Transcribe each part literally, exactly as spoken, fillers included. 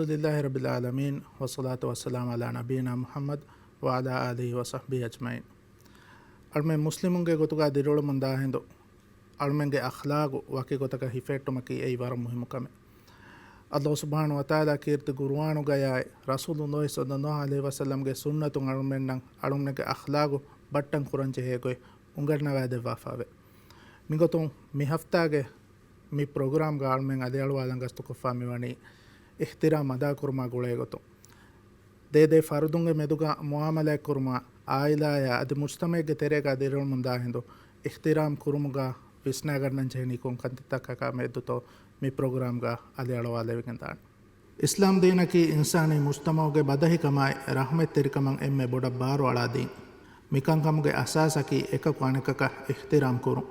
الحمد لله رب العالمين، والصلاة والسلام على نبينا محمد وعلى آله وصحبه أجمعين. އަޅުމެން މުސްލިމުންގެ ގޮތުގަ ދިރިއުޅެމުން ދާ ހިނދު، އަޅުމެންގެ އަޚްލާގު ވަކި ގޮތަކަށް ހިފެހެއްޓުމަކީ އެއީ ވަރަށް މުހިއްމު ކަމެއް. އައްލާހު ސުބްޙާނަހު ވަތަޢާލާ ކީރިތި ޤުރުއާނުގަޔާއި ރަސޫލުއްލާހި ޞައްލައްލާހު ޢަލައިހި ވަސައްލަމްގެ ސުންނަތުން އަޅުމެންނަށް އަޅުމެންގެ އަޚްލާގު ބައްޓަން ކުރަން ޖެހޭ ގޮތް އުނގަންނަވާދެއްވާފައެވެ. މިގޮތުން މި ހަފްތާގެ މި ޕްރޮގްރާމްގަ އަޅުމެން އަލިއަޅުވާލަން ގަސްތުކޮށްފާ މިވަނީ އިޙްތިރާމް އަދާކުރުމާ ގުޅޭ ގޮތުން. ދޭ ދޭ ފަރުދުންގެ މެދުގަ މުޢާމަލާތްކުރުމާ، އާއިލާއާ އަދި މުޖްތަމަޢެއްގެ ތެރޭގަ ދިރިއުޅެމުން ދާ ހިނދު އިޙްތިރާމް ކުރުމުގަ ވިސްނާގަންނަން ޖެހެނީ ކޮން ކަންތައްތަކަކާ މެދުތޯ މި ޕްރޮގްރާމްގަ އަލިއަޅުވާލެވިގެން ދާނެ. އިސްލާމް ދީނަކީ އިންސާނީ މުޖްތަމަޢުގެ ބަދަހިކަމާއި ރަޙްމަތްތެރިކަމަށް އެންމެ ބޮޑަށް ބާރުއަޅާ ދީން. މިކަންކަމުގެ އަސާސަކީ އެކަކު އަނެކަކަށް އިޙްތިރާމް ކުރުން.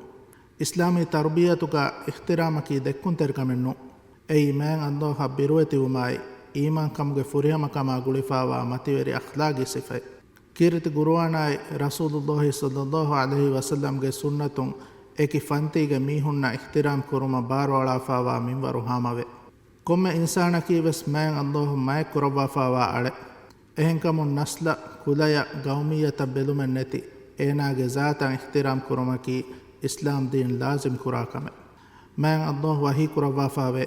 އިސްލާމީ ތަރުބިއްޔަތުގަ އިޙްތިރާމަކީ ދެއްކުންތެރިކަމެއް ނޫން. އެއީ މާތް އައްލާހަށް ބިރުވެތިވުމާއި، އީމާންކަމުގެ ފުރިހަމަކަމާ ގުޅިފާވާ މަތިވެރި އަޚްލާގީ ސިފައެއް. ކީރިތި ޤުރުއާނާއި ރަސޫލުއްލާހި ޞައްލައްލާހު ޢަލައިހި ވަސައްލަމްގެ ސުންނަތުން އެކި ފަންތީގެ މީހުންނަށް އިޙްތިރާމް ކުރުމަށް ބާރުއަޅާފާވާ މިންވަރު ހާމަވޭ. ކޮންމެ އިންސާނަކީވެސް މާތް އައްލާހު މާތްކުރައްވާފާވާ އަޅެއް. އެހެންކަމުން ނަސްލަށް، ކުލަޔަށް، ގައުމިއްޔަތަށް ބެލުމެއް ނެތި އޭނާގެ ޒާތަށް އިޙްތިރާމް ކުރުމަކީ އިސްލާމް ދީން ލާޒިމް ކުރާ ކަމެއް. މާތް އައްލާހު ވަޙީ ކުރައްވާފާވޭ،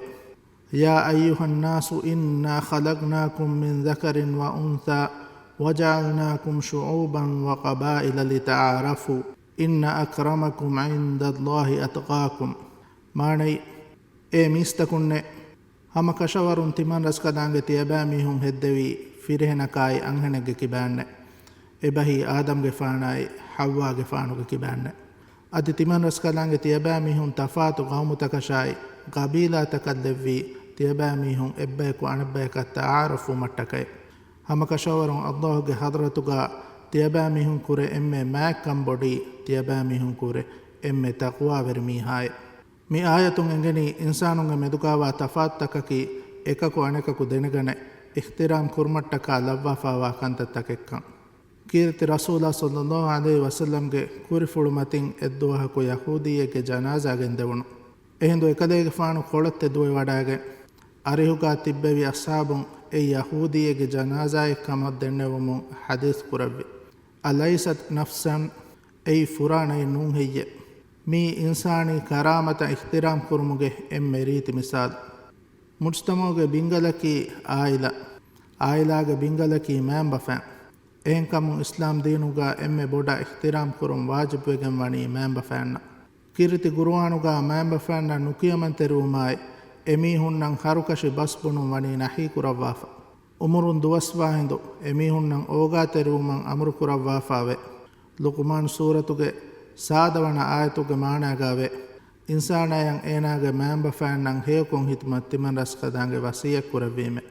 يا أيها الناس إنا خلقناكم من ذكر وأنثى وجعلناكم شعوبا وقبائل لتعارفوا إن أكرمكم عند الله أتقاكم. މާނައީ، އޭ މީސްތަކުންނޭ! ހަމަ ކަށަވަރުން ތިމަން ރަސްކަލާނގެ ތިޔަބައިމީހުން ހެއްދެވީ ފިރިހެނަކާއި އަންހެނެއްގެ ކިބާންނޭ. އެބަހީ އާދަމްގެފާނާއި ޙައްވާގެފާނުގެ ކިބާންނޭ. އަދި ތިމަން ރަސްކަލާނގެ ތިޔަބައިމީހުން ތަފާތު ޤައުމުތަކަށާއި ޤަބީލާތަކަށް ލެއްވީ ތިޔަބައިމީހުން އެއްބަޔަކު އަނެއްބަޔަކަށް ތަޢާރަފްވުމަށްޓަކައި. ހަމަކަށަވަރުން އައްލާހުގެ ޙަޟްރަތުގަ ތިޔަބައިމީހުން ކުރެ އެންމެ މާތްކަން ބޮޑީ ތިޔަބައިމީހުން ކުރެ އެންމެ ތަޤްވާވެރި މީހާއޭ. މި އާޔަތުން އެނގެނީ އިންސާނުންގެ މެދުގާވާ ތަފާތުތަކަކީ އެކަކު އަނެކަކު ދެނެގަނެ އިޙްތިރާމް ކުރުމަށްޓަކާ ލައްވާފާވާ ކަންތައްތަކެއްކަން. ކީރިތި ރަސޫލާ ޞައްލައްލާހު ޢަލައިހި ވަސައްލަމްގެ ކުރިފުޅު މަތިން އެއްދުވަހަކު ޔަހޫދީއެއްގެ ޖަނާޒާ ގެންދެވުނު. އެހިނދު އެކަލޭގެފާނު ކޮޅަށް ތެދުވެވަޑައިގެން، އަރިހުގާ ތިއްބެވި އަޞްޙާބުން އެ ޔަހޫދީއެއްގެ ޖަނާޒާއެއް ކަމަށް ދެންނެވުމުން ޙަދީޘް ކުރެއްވި. أليست نفسا، އެއީ ފުރާނައެއް ނޫން ހެއްޔޭ؟ މީ އިންސާނީ ކަރާމަތަށް އިޙްތިރާމް ކުރުމުގެ އެންމެ ރީތި މިސާލު. މުޖްތަމަޢުގެ ބިންގަލަކީ އާއިލާ، އާއިލާގެ ބިންގަލަކީ މައިންބަފައިން. އެހެންކަމުން އިސްލާމް ދީނުގަ އެންމެ ބޮޑަށް އިޙްތިރާމް ކުރުން ވާޖިބުވެގެން ވަނީ މައިންބަފައިންނަށް. ކީރިތި ޤުރުއާނުގަ މައިންބަފައިންނަށް ނުކިޔަމަންތެރިވުމާއި، އެމީހުންނަށް ހަރުކަށި ބަސް ބުނުން ވަނީ ނަހީ ކުރައްވާފަ. އުމުރުން ދުވަސްވާ ހިނދު އެމީހުންނަށް އޯގާތެރިވުމަށް އަމުރު ކުރައްވާފައެވެ. ލުޤުމާން ސޫރަތުގެ ސާދަވަނަ އާޔަތުގެ މާނައިގައެވެ. އިންސާނާޔަށް އޭނާގެ މައިންބަފައިންނަށް ހެޔޮކޮށް ހިދުމަތް ތިމަން ރަސްކަލާނގެ ވަޞިއްޔަތް ކުރެއްވީމެ.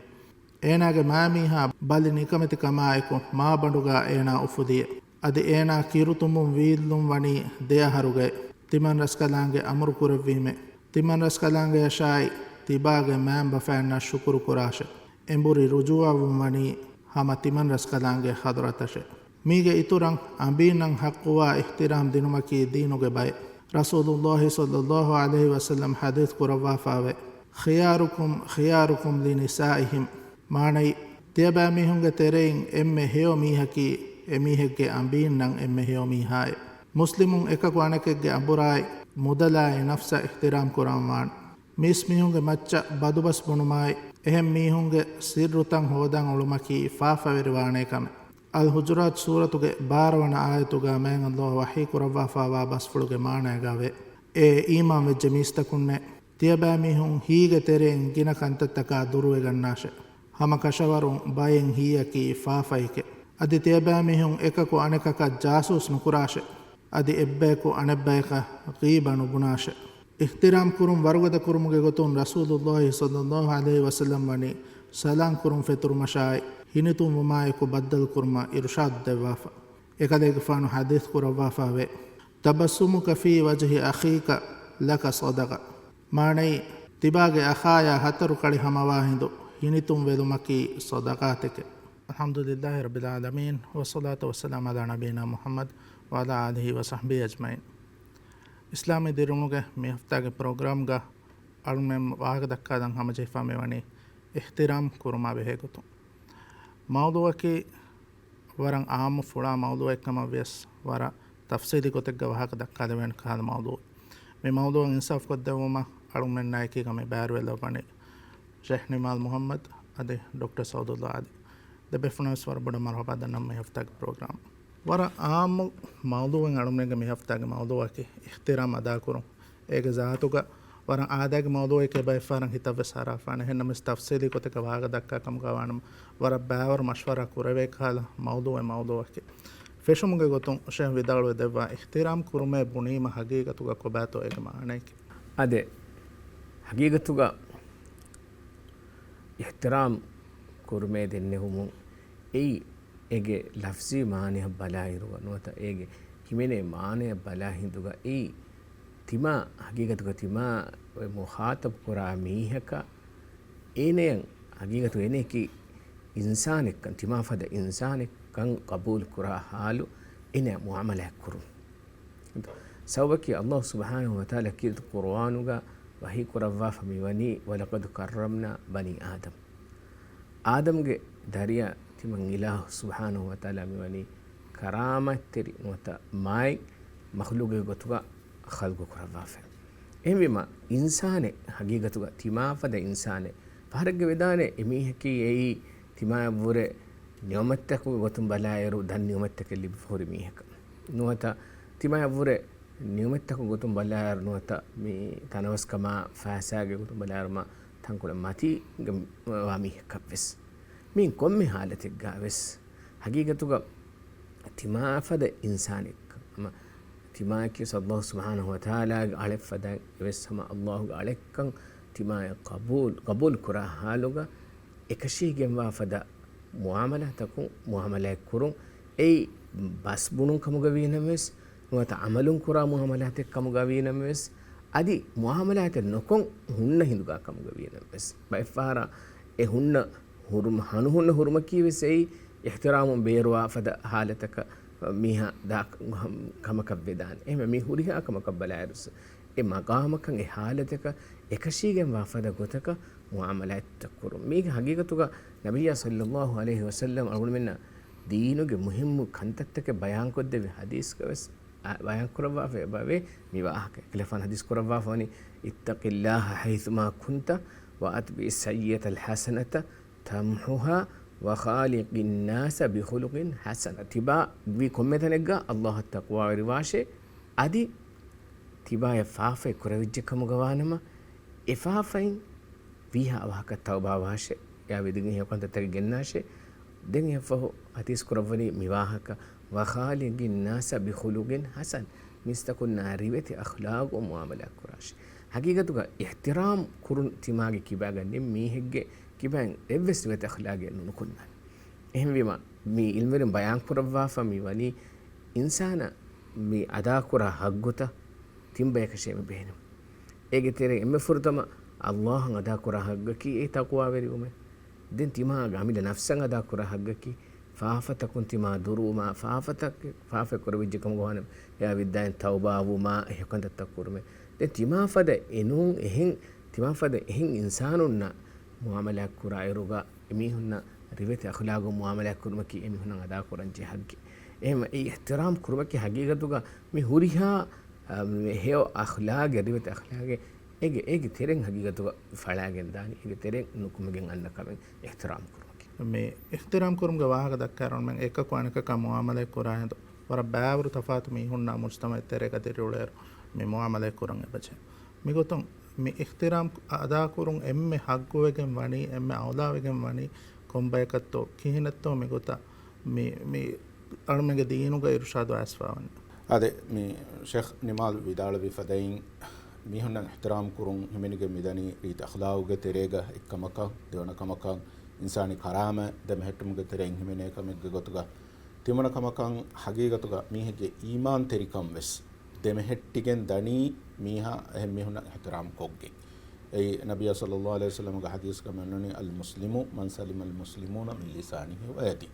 އޭނާގެ މައިމީހާ ބަލި ނިކަމެތިކަމާއެކު މާބަނޑުގަ އޭނާ އުފުލިއެ. އަދި އޭނާ ކިރުތުނބުން ވީއްލުން ވަނީ ދެ އަހަރުގައި. ތިމަން ރަސްކަލާނގެ އަމުރު ކުރެއްވީމެ. ތިމަން ރަސްކަލާނގެއަށާއި ތިބާގެ މައިންބަފައިންނަށް ޝުކުރު ކުރާށެ. އެނބުރި ރުޖޫޢަވުން ވަނީ ހަމަ ތިމަން ރަސްކަލާނގެ ޙަޟްރަތަށެ. މީގެ އިތުރަށް އަނބީންނަށް ޙައްޤުވާ އިޙްތިރާމް ދިނުމަކީ ދީނުގެ ބައެއް. ރަސޫލުއްލާހި ޞައްލައްލާހު ޢަލައިހި ވަސައްލަމް ޙަދީޘް ކުރައްވާފައެވެ. خياركم خياركم لنسائهم. މާނައީ، ތިޔަބައިމީހުންގެ ތެރެއިން އެންމެ ހެޔޮ މީހަކީ އެމީހެއްގެ އަނބީންނަށް އެންމެ ހެޔޮ މީހާއޭ. މުސްލިމުން އެކަކު އަނެކެއްގެ އަނބުރާއި، މުދަލާއި ނަފްސަށް އިޙްތިރާމް ކުރާން ވާނެ. މީސްމީހުންގެ މައްޗަށް ބަދުބަސް ބުނުމާއި، އެހެން މީހުންގެ ސިއްރުތައް ހޯދަން އުޅުމަކީ ފާފަވެރިވާނޭ ކަމެއް. އަލް ޙުޖުރާތު ސޫރަތުގެ ބާރަ ވަނަ އާޔަތުގަ މާތް އައްލާހު ވަޙީ ކުރައްވާފާވާ ބަސްފުޅުގެ މާނައިގައެވެ. އޭ އީމާންވެއްޖެ މީސްތަކުންނޭ! ތިޔަބައިމީހުން ހީގެ ތެރެއިން ގިނަ ކަންތައްތަކާ ދުރުވެގަންނާށެ. ހަމަ ކަށަވަރުން ބައެއް ހީއަކީ ފާފައެކެ. އަދި ތިޔަބައިމީހުން އެކަކު އަނެކަކަށް ޖާސޫސް ނުކުރާށެ. އަދި އެއްބަޔަކު އަނެއްބަޔަކަށް ޣީބަ ނުބުނާށެ. އިޙްތިރާމް ކުރުން ވަރުގަދަ ކުރުމުގެ ގޮތުން ރަސޫލުއްލާހި ޞައްލައްލާހު ޢަލައިހި ވަސައްލަމް ވަނީ ސަލާން ކުރުން ފެތުރުމަށާއި، ހިނިތުންވުމާއެކު ބައްދަލު ކުރުމަށް އިރުޝާދު ދެއްވާފަ. އެކަލޭގެފާނު ޙަދީޘް ކުރައްވާފައެވެ. تبسمك في وجه أخيك لك صدقة. މާނައީ، ތިބާގެ އަޚާޔާ ހަތަރު ކަޅި ހަމަވާ ހިނދު ހިނިތުން ވެލުމަކީ ޞަދަޤާތެކެ. الحمد لله رب العالمين، والصلاة والسلام على نبينا محمد وعلى آله وصحبه أجمعين. އިސްލާމީ ދިރިއުޅުމުގެ މި ހަފްތާގެ ޕްރޮގްރާމްގަ އަޅުމެން ވާހަކަ ދައްކާލަން ހަމަޖެހިފާ މިވަނީ އިޙްތިރާމް ކުރުމާ ބެހޭ ގޮތުން. މައުޟޫޢަކީ ވަރަށް އާއްމު ފުޅާ މައުޟޫޢެއްކަމަށް ވިޔަސް، ވަރަށް ތަފްޞީލީ ގޮތެއްގަ ވާހަކަ ދައްކާލެވޭނެ ކަހަލަ މައުޟޫޢެއް. މި މައުޟޫޢަށް އިންސާފު ކޮށްދެއްވުމަށް އަޅުގަނޑުމެންނާއެކީގަ މި ބައިވެރިވެލައްވަނީ ޝޭޚް ނިމާލް މުޙައްމަދު އަދި ޑޮކްޓަރ ސައުދުﷲ އަލީ. ދެ ބޭފުޅުން ވެސް ވަރަށް ބޮޑަށް މަރުޙަބާ ދަންނަން މި ހަފްތާގެ ޕްރޮގްރާމް. ވަރަށް އާއްމު މައުޟޫޢެއް އަޅުގަނޑުމެންގެ މި ހަފްތާގެ މައުޟޫޢަކީ އިޙްތިރާމް އަދާކުރުން. އޭގެ ޒާތުގަ ވަރަށް އާދައިގެ މައުޟޫޢެކޭ ބައެއްފަހަރަށް ހިތަށް ވެސް އަރާފާނެ. އެހެންނަމަވެސް ތަފްޞީލީ ގޮތެއްގަ ވާހަކަ ދައްކާ ކަމުގަ ވާނަމަ، ވަރަށް ބައިވަރު މަޝްވަރާ ކުރެވޭ ކަހަލަ މައުޟޫޢެއް މައުޟޫޢަކީ. ފެށުމުގެ ގޮތުން ޝޭޚް ވިދާޅުވެ ދެއްވާ، އިޙްތިރާމް ކުރުމޭ ބުނީމަ ހަގީގަތުގަ ކޮބާތޯ އޭގެ މާނަޔަކީ. އާދެ، ހަގީގަތުގަ އިޙްތިރާމް ކުރުމޭ ދެންނެވުމުން އެއީ އޭގެ ލަފްޒީ މާނަޔަށް ބަލާއިރުގަ ނުވަތަ އޭގެ ހިމެނޭ މާނަޔަށް ބަލާ ހިނދުގަ އެއީ ތިމާ ހަގީގަތުގަ ތިމާ އޮތް މުޚާޠަބު ކުރާ މީހަކަށް އޭނަޔަށް ހަގީގަތު އޭނަޔަކީ އިންސާނެއްކަން، ތިމާ ފަދަ އިންސާނެއްކަން ޤަބޫލު ކުރާ ޙާލު އޭނަޔަށް މުޢާމަލާތް ކުރުން. ސަބަބަކީ ﷲ ސުބްޙާނަހޫ ވަތަޢާލާ ކީރިތި ޤުރުއާނުގަ ވަޙީ ކުރައްވާފަ މިވަނީ، وَلَقَدْ كَرَّمْنَا بَنِي آدَمَ. އާދަމްގެ ދަރިޔަ ތިމަން އިލާހު ސުބްޙާނަހޫ ވަތަޢާލާ މިވަނީ ކަރާމަތްތެރި ނުވަތަ މާތް މަޚްލޫޤެއް ގޮތުގަ ޚަލްޤު ކުރައްވާފަ. އެހެންވީމަ، އިންސާނެއް ހަގީގަތުގަ ތިމާ ފަދަ އިންސާނެއް. ފަހަރެއްގަ ވެދާނެ އެމީހަކީ އެއީ ތިމާޔަށްވުރެ ނިޢުމަތްތަކުގެ ގޮތުން ބަލާއިރު ދަން ނިޢުމަތްތަކެއް ލިބިފަ ހުރި މީހަކަށް. ނުވަތަ ތިމާޔަށްވުރެ ނިޢުމަތްތަކުގެ ގޮތުން ބަލާއިރު ނުވަތަ މި ތަނަވަސްކަމާ ފައިސާގެ ގޮތުން ބަލާއިރު މާ ތަންކޮޅެއް މަތީގަ ވާ މީހަކަށްވެސް. މީން ކޮންމެ ޙާލަތެއްގަވެސް ހަގީގަތުގަ ތިމާ ފަދަ އިންސާނެއްކަން ހަމަ ތިމާއަކީ ﷲ ސުބްޙާނަހޫ ވަތަޢާލާގެ އަޅެއް ފަދައިން އެވެސް ހަމަ ﷲގެ އަޅެއްކަން ތިމާޔަށް ޤަބޫލު، ޤަބޫލު ކުރާ ޙާލުގަ އެކަށީގެންވާ ފަދަ މުޢާމަލާތަކުން މުޢާމަލާތް ކުރުން. އެއީ ބަސް ބުނުން ކަމުގަ ވީނަމަވެސް، ނުވަތަ ޢަމަލުން ކުރާ މުޢާމަލާތެއް ކަމުގަ ވީނަމަވެސް، އަދި މުޢާމަލާތެއް ނުކޮށް ހުންނަ ހިނދުގަ ކަމުގަ ވީނަމަވެސް، ބައެއްފަހަރަށް އެ ހުންނަ ހުރުމަ، ހަނުހުންނަ ހުރުމަކީ ވެސް އެއީ އިޙްތިރާމުން ބޭރުވާ ފަދަ ޙާލަތަކަށް މީހާ ދާ ކަމަކަށް ވެދާނެ. އެހެންވެ މި ހުރިހާ ކަމަކަށް ބަލާއިރުސް އެ މަޤާމަކަށް އެ ޙާލަތަކަށް އެކަށީގެންވާ ފަދަ ގޮތަކަށް މުޢާމަލާތްތައް ކުރުން. މީގެ ހަގީގަތުގަ ނަބިއްޔާ ޞައްލައްލާހު ޢަލައިހި ވަސައްލަމް އަޅުގަނޑުމެންނަށް ދީނުގެ މުހިއްމު ކަންތައްތަކެއް ބަޔާންކޮށްދެއްވި ޙަދީޘްގަވެސް އާ، ބަޔާންކުރައްވާފައި އެބަވޭ މި ވާހަކަ. އެކަލޭގެފާނު ޙަދީޘް ކުރައްވާފަވަނީ، اتق الله حيثما كنت وأتبع السيئة الحسنة تمحها وخالق الناس بخلق حسن. ތިބާ ވީ ކޮންމެ ތަނެއްގަ ﷲ އަށް ތަޤްވާވެރިވާށޭ. އަދި ތިބާޔަށް ފާފައެއް ކުރެވިއްޖެ ކަމުގަ ވާނަމަ، އެ ފާފައިން ވީހާ އަވަހަކަށް ތައުބާވާށޭ. އެއާ ވިދިގެން ހެޔޮ ކަންތައްތަކެއް ގެންނާށޭ. ދެން އެއަށްފަހު ޙަދީޘް ކުރައްވަނީ މި ވާހަކަ، وخالق الناس بخلق حسن، މީސްތަކުންނާ ރިވެތި އަޚްލާގުން މުޢާމަލާތް ކުރާށޭ. ހަގީގަތުގަ އިޙްތިރާމް ކުރުން ތިމާގެ ކިބާގަ ނެތް މީހެއްގެ ކިބައިން އެއްވެސް ރިވެތި އަޚްލާގެއް ނުނުކުންނާނެ. އެހެންވީމަ، މި ޢިލްމުވެރިން ބަޔާން ކުރައްވާފަ މި ވަނީ އިންސާނާ މި އަދާކުރާ ހައްގުތައް ތިން ބަޔަކަށޭ މި ބެހެނުން. އޭގެ ތެރެއިން އެންމެ ފުރަތަމަ ﷲ އަށް އަދާކުރާ ހައްގަކީ އެ ތަޤްވާވެރިވުމޭ. ދެން ތިމާގެ އަމިއްލަ ނަފްސަށް އަދާކުރާ ހައްގަކީ ފާފަތަކުން ތިމާ ދުރުވުމާ، ފާފަތަކެއް، ފާފައެއް ކުރެވިއްޖެ ކަމުގަ ވާނަމަ، އެއާ ވިއްދާއިން ތައުބާވުމާ، އެ ކަންތައްތައް ކުރުމޭ. ދެން ތިމާ ފަދަ އެނޫން އެހެން، ތިމާ ފަދަ އެހެން އިންސާނުންނާ މުޢާމަލާތް ކުރާއިރުގަ އެމީހުންނަށް ރިވެތި އަޚްލާގުން މުޢާމަލާތް ކުރުމަކީ އެމީހުންނަށް އަދާކުރަންޖެހޭ ހައްގެއް. އެހެންވެ އެ އިޙްތިރާމް ކުރުމަކީ ހަގީގަތުގަ މި ހުރިހާ، އަ، މި ހެޔޮ އަޚްލާގެއް، ރިވެތި އަޚްލާގެއް އޭގެ، އޭގެ ތެރެއިން ހަގީގަތުގަ ފަޅާގެން ދާނީ، އޭގެ ތެރެއިން ނުކުމެގެން އަންނަ ކަމެއް އިޙްތިރާމް ކުރުމަކީ. މި އިޙްތިރާމް ކުރުމުގެ ވާހަކަ ދައްކާއިރު އަޅުމެން އެކަކު އަނެކަކާ މުޢާމަލާތް ކުރާ ހިނދު ވަރަށް ބައިވަރު ތަފާތު މީހުންނާ މުޖްތަމަޢެއް ތެރޭގަ ދިރިއުޅޭއިރު މި މުޢާމަލާތް ކުރަން އެބަޖެހޭ. މިގޮތުން މި އިޙްތިރާމް އަދާކުރުން އެންމެ ޙައްޤުވެގެން ވަނީ، އެންމެ އައުލާވެގެން ވަނީ ކޮންބަޔަކަށްތޯ، ކިހިނެއްތޯ މިގޮތަށް މި، މި އަޅުމެންގެ ދީނުގަ އިރުޝާދު އައިސްފަވަނީ. އާދެ، މި ޝޭޚް ނިމާލް ވިދާޅުވި ފަދައިން، މީހުންނަށް އިޙްތިރާމް ކުރުން ހިމެނިގެން މިދަނީ ރީތި އަޚްލާގުގެ ތެރޭގަ އެއްކަމަކަށް، ދެވަނަ ކަމަކަށް އިންސާނީ ކަރާމަތް ދެމެހެއްޓުމުގެ ތެރެއިން ހިމެނޭ ކަމެއްގެ ގޮތުގަ، ތިންވަނަ ކަމަކަށް ހަގީގަތުގަ މީހެއްގެ އީމާންތެރިކަން ވެސް ދެމެހެއްޓިގެން ދަނީ މީހާ އެހެން މީހުންނަށް އިޙްތިރާމް ކޮށްގެން. އެއީ ނަބިއްޔާ ޞައްލައްލާހު ޢަލައިހި ވަސައްލަމަގެ ޙަދީޘްގަ މި އޮންނަނީ، المسلم من سلم المسلمون من لسانه ويده.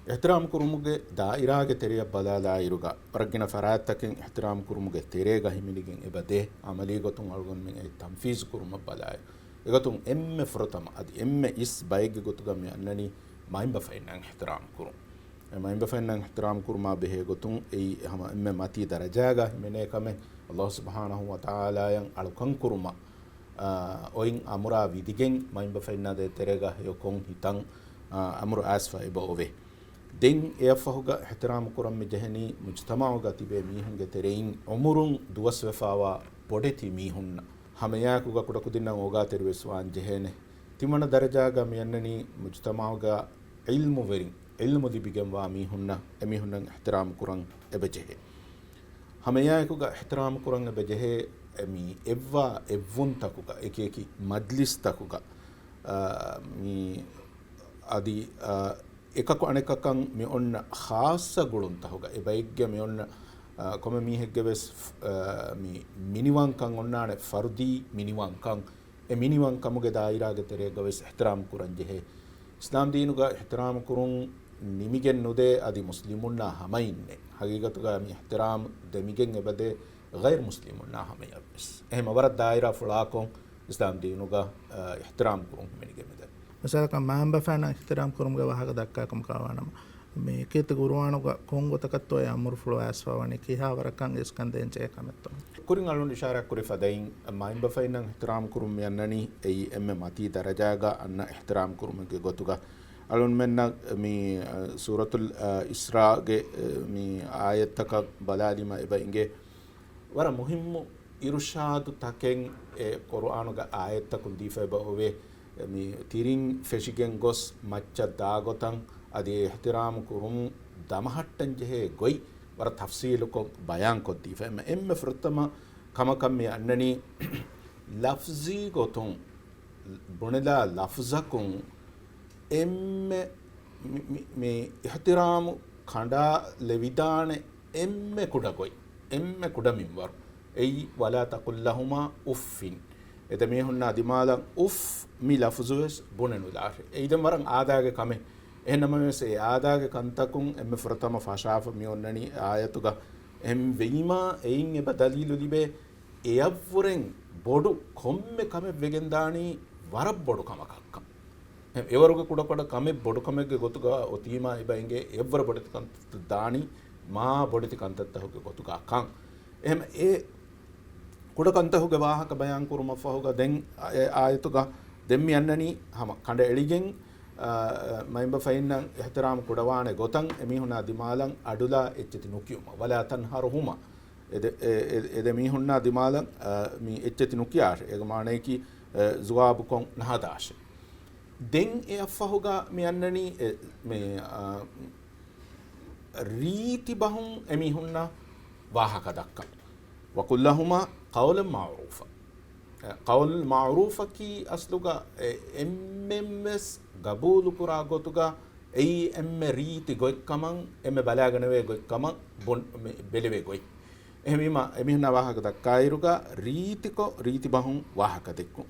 އިޙްތިރާމް ކުރުމުގެ ދާއިރާގެ ތެރެއަށް ބަލާލާއިރުގަ، ވަރަށް ގިނަ ފަރާތްތަކެއް އިޙްތިރާމް ކުރުމުގެ ތެރޭގަ ހިމެނިގެން އެބަ ދޭ، ޢަމަލީ ގޮތުން އަޅުގަނޑުމެން އެ ތަންފީޒު ކުރުމަށް ބަލާއިރު، އެގޮތުން އެންމެ ފުރަތަމަ އަދި އެންމެ އިސް ބައެއްގެ ގޮތުގަ މި އަންނަނީ މައިންބަފައިންނަށް އިޙްތިރާމް ކުރުން. އެ މައިންބަފައިންނަށް އިޙްތިރާމް ކުރުމާ ބެހޭ ގޮތުން އެއީ ހަމަ އެންމެ މަތީ ދަރަޖާގަ ހިމެނޭ ކަމެއް. އައްލާހު ސުބްޙާނަހު ވަތަޢާލާއަށް އަޅުކަން ކުރުމަށް، އާ، އޮތް އަމުރާ ވިދިގެން މައިންބަފައިންނާ ދޭތެރޭގަ ހެޔޮކޮން ހިތަން، އާ، އަމުރު އައިސްފަ އެބަ އޮވޭ. ދެން އެއަށްފަހުގަ އިޙްތިރާމް ކުރަން މި ޖެހެނީ މުޖުތަމަޢުގަ ތިބޭ މީހުންގެ ތެރެއިން އުމުރުން ދުވަސްވެފާވާ ބޮޑެތި މީހުންނަށް. ހަމައެއާއެކުގަ ކުޑަކުދިންނަށް އޯގާތެރިވެސް ވާން ޖެހޭނެ. ތިންވަނަ ދަރަޖާގަ މި އަންނަނީ މުޖުތަމަޢުގަ ޢިލްމުވެރިން، ޢިލްމު ލިބިގެންވާ މީހުންނަށް، އެމީހުންނަށް އިޙްތިރާމް ކުރަން އެބަޖެހޭ. ހަމައެއާއެކުގަ އިޙްތިރާމް ކުރަން އެބަޖެހޭ، މި އެއްވާ އެއްވުންތަކުގަ، އެކި އެކި މަޖްލިސްތަކުގަ، އާ، މި އަދި، އާ، އެކަކު އަނެކަކަށް މި އޮންނަ ޚާއްޞަ ގުޅުންތަކުގަ އެބައެއްގެ މި އޮންނަ، އާ، ކޮންމެ މީހެއްގެ ވެސް، އާ، މި މިނިވަންކަން އޮންނާނެ، ފަރުދީ މިނިވަންކަން. އެ މިނިވަންކަމުގެ ދާއިރާގެ ތެރޭގަ ވެސް އިޙްތިރާމް ކުރަން ޖެހޭ. އިސްލާމް ދީނުގަ އިޙްތިރާމް ކުރުން ނިމިގެން ނުދޭ އަދި މުސްލިމުންނާ ހަމައިންނެއް. ހަގީގަތުގަ މި އިޙްތިރާމް ދެމިގެން އެބަދޭ ޣައިރު މުސްލިމުންނާ ހަމަޔަށް ވެސް. އެހެން ވަރަށް ދާއިރާ ފުޅާކޮށް އިސްލާމް ދީނުގަ، އަ، އިޙްތިރާމް ކުރުން ހިމެނިގެން މިދަނީ. މިސާލަކަށް މައިންބަފައިންނަށް އިޙްތިރާމް ކުރުމުގެ ވާހަކަ ދައްކާ ކަމަކާ ވާނަމަ، މި ކީރިތި ޤުރުއާނުގަ ކޮން ގޮތަކަށްތޯ އެ އަމުރުފުޅު އައިސްފަވަނީ؟ ކިހާ ވަރަކަށް އިސްކަން ދޭން ޖެހޭ ކަމެއްތޯ؟ ކުރިން އަޅުން އިޝާރާތް ކުރި ފަދައިން، މައިންބަފައިންނަށް އިޙްތިރާމް ކުރުން މި އަންނަނީ އެއީ އެންމެ މަތީ ދަރަޖާގަ އަންނަ އިޙްތިރާމް ކުރުމެއްގެ ގޮތުގަ. އަޅުންމެންނަށް މި، އަ، ސޫރަތުލް، އަ، އިސްރާގެ، އަ، މި އާޔަތްތަކަށް ބަލާލީމަ އެބަ އިނގޭ. ވަރަށް މުހިއްމު އިރުޝާދު ތަކެއް އެ ޤުރުއާނުގެ އާޔަތްތަކުން ދީފަ އެބަ އޮވޭ. މި ތިރިން ފެށިގެން ގޮސް މައްޗަށް ދާގޮތަށް އަދި އިޙްތިރާމް ކުރުން ދަމަހައްޓަން ޖެހޭ ގޮތް ވަރަށް ތަފްސީލުކޮށް ބަޔާންކޮށްދީފަ. އެންމެ، އެންމެ ފުރަތަމަ ކަމަކަށް މި އަންނަނީ ލަފްޒީ ގޮތުން ބުނެލާ ލަފްޒަކުން އެންމެ މި، މި، މި އިޙްތިރާމު ކަނޑާލެވިދާނެ އެންމެ ކުޑަ ގޮތް، އެންމެ ކުޑަ މިންވަރު. އެއީ، "ولا تقل لهما أف." އެ ދެ މީހުންނާ ދިމާލަށް އުފް މި ލަފުޒުވެސް ބުނެނުލާށޭ. އެއީ ދެން ވަރަށް އާދައިގެ ކަމެއް. އެހެންނަމަވެސް އެ އާދައިގެ ކަންތަކުން އެންމެ ފުރަތަމަ ފަށާފަ މި އޮންނަނީ އާޔަތުގަ. އެހެން ވީމާ އެއިން އެބަ ދަލީލު ލިބޭ، އެއަށްވުރެން ބޮޑު ކޮންމެ ކަމެއް ވެގެން ދާނީ ވަރަށް ބޮޑު ކަމަކަށްކަން. އެވަރުގެ ކުޑަކުޑަ ކަމެއް ބޮޑު ކަމެއްގެ ގޮތުގަ އޮތީމާ އެބަ އިނގޭ އެއަށްވުރެ ބޮޑެތި ކަންތައް ދާނީ މާ ބޮޑެތި ކަންތައްތަކުގެ ގޮތުގަ ކަން. އެހެން އެ ކުޑަ ކަންތަކުގެ ވާހަކަ ބަޔާން ކުރުމަށްފަހުގަ ދެން އެ އާޔަތުގަ ދެން މި އަންނަނީ ހަމަ ކަނޑައެޅިގެން، އާ، މައިންބަފައިންނަށް އިޙްތިރާމް ކުޑަވާނެ ގޮތަށް އެމީހުންނާ ދިމާލަށް އަޑުލާ އެއްޗެތި ނުކިޔުމަށް. "ولا تنهرهما." އެ ދެ، އެ، އެ، އެ ދެ މީހުންނާ ދިމާލަށް، އާ، މި އެއްޗެތި ނުކިޔާށޭ. އޭގެ މާނަޔަކީ، އެ، ޒުވާބުކޮށް ނަހަދާށޭ. ދެން އެއަށްފަހުގަ މި އަންނަނީ، އެ، މި، އާ، ރީތި ބަހުން އެމީހުންނަށް ވާހަކަ ދައްކަން. "وقل لهما قولا معروفا." އެ، ޤައުލު މަޢުރޫފަކީ އަސްލުގަ އެ، އެންމެންވެސް ގަބޫލުކުރާ ގޮތުގަ އެއީ އެންމެ ރީތި ގޮތްކަމަށް، އެންމެ ބަލާގަނެވޭ ގޮތްކަމަށް ބުން-، މި ބެލެވޭ ގޮތް. އެހެންވީމަ، އެމީހުންނާ ވާހަކަ ދައްކާއިރުގަ ރީތިކޮށް، ރީތި ބަހުން ވާހަކަ ދެއްކުން.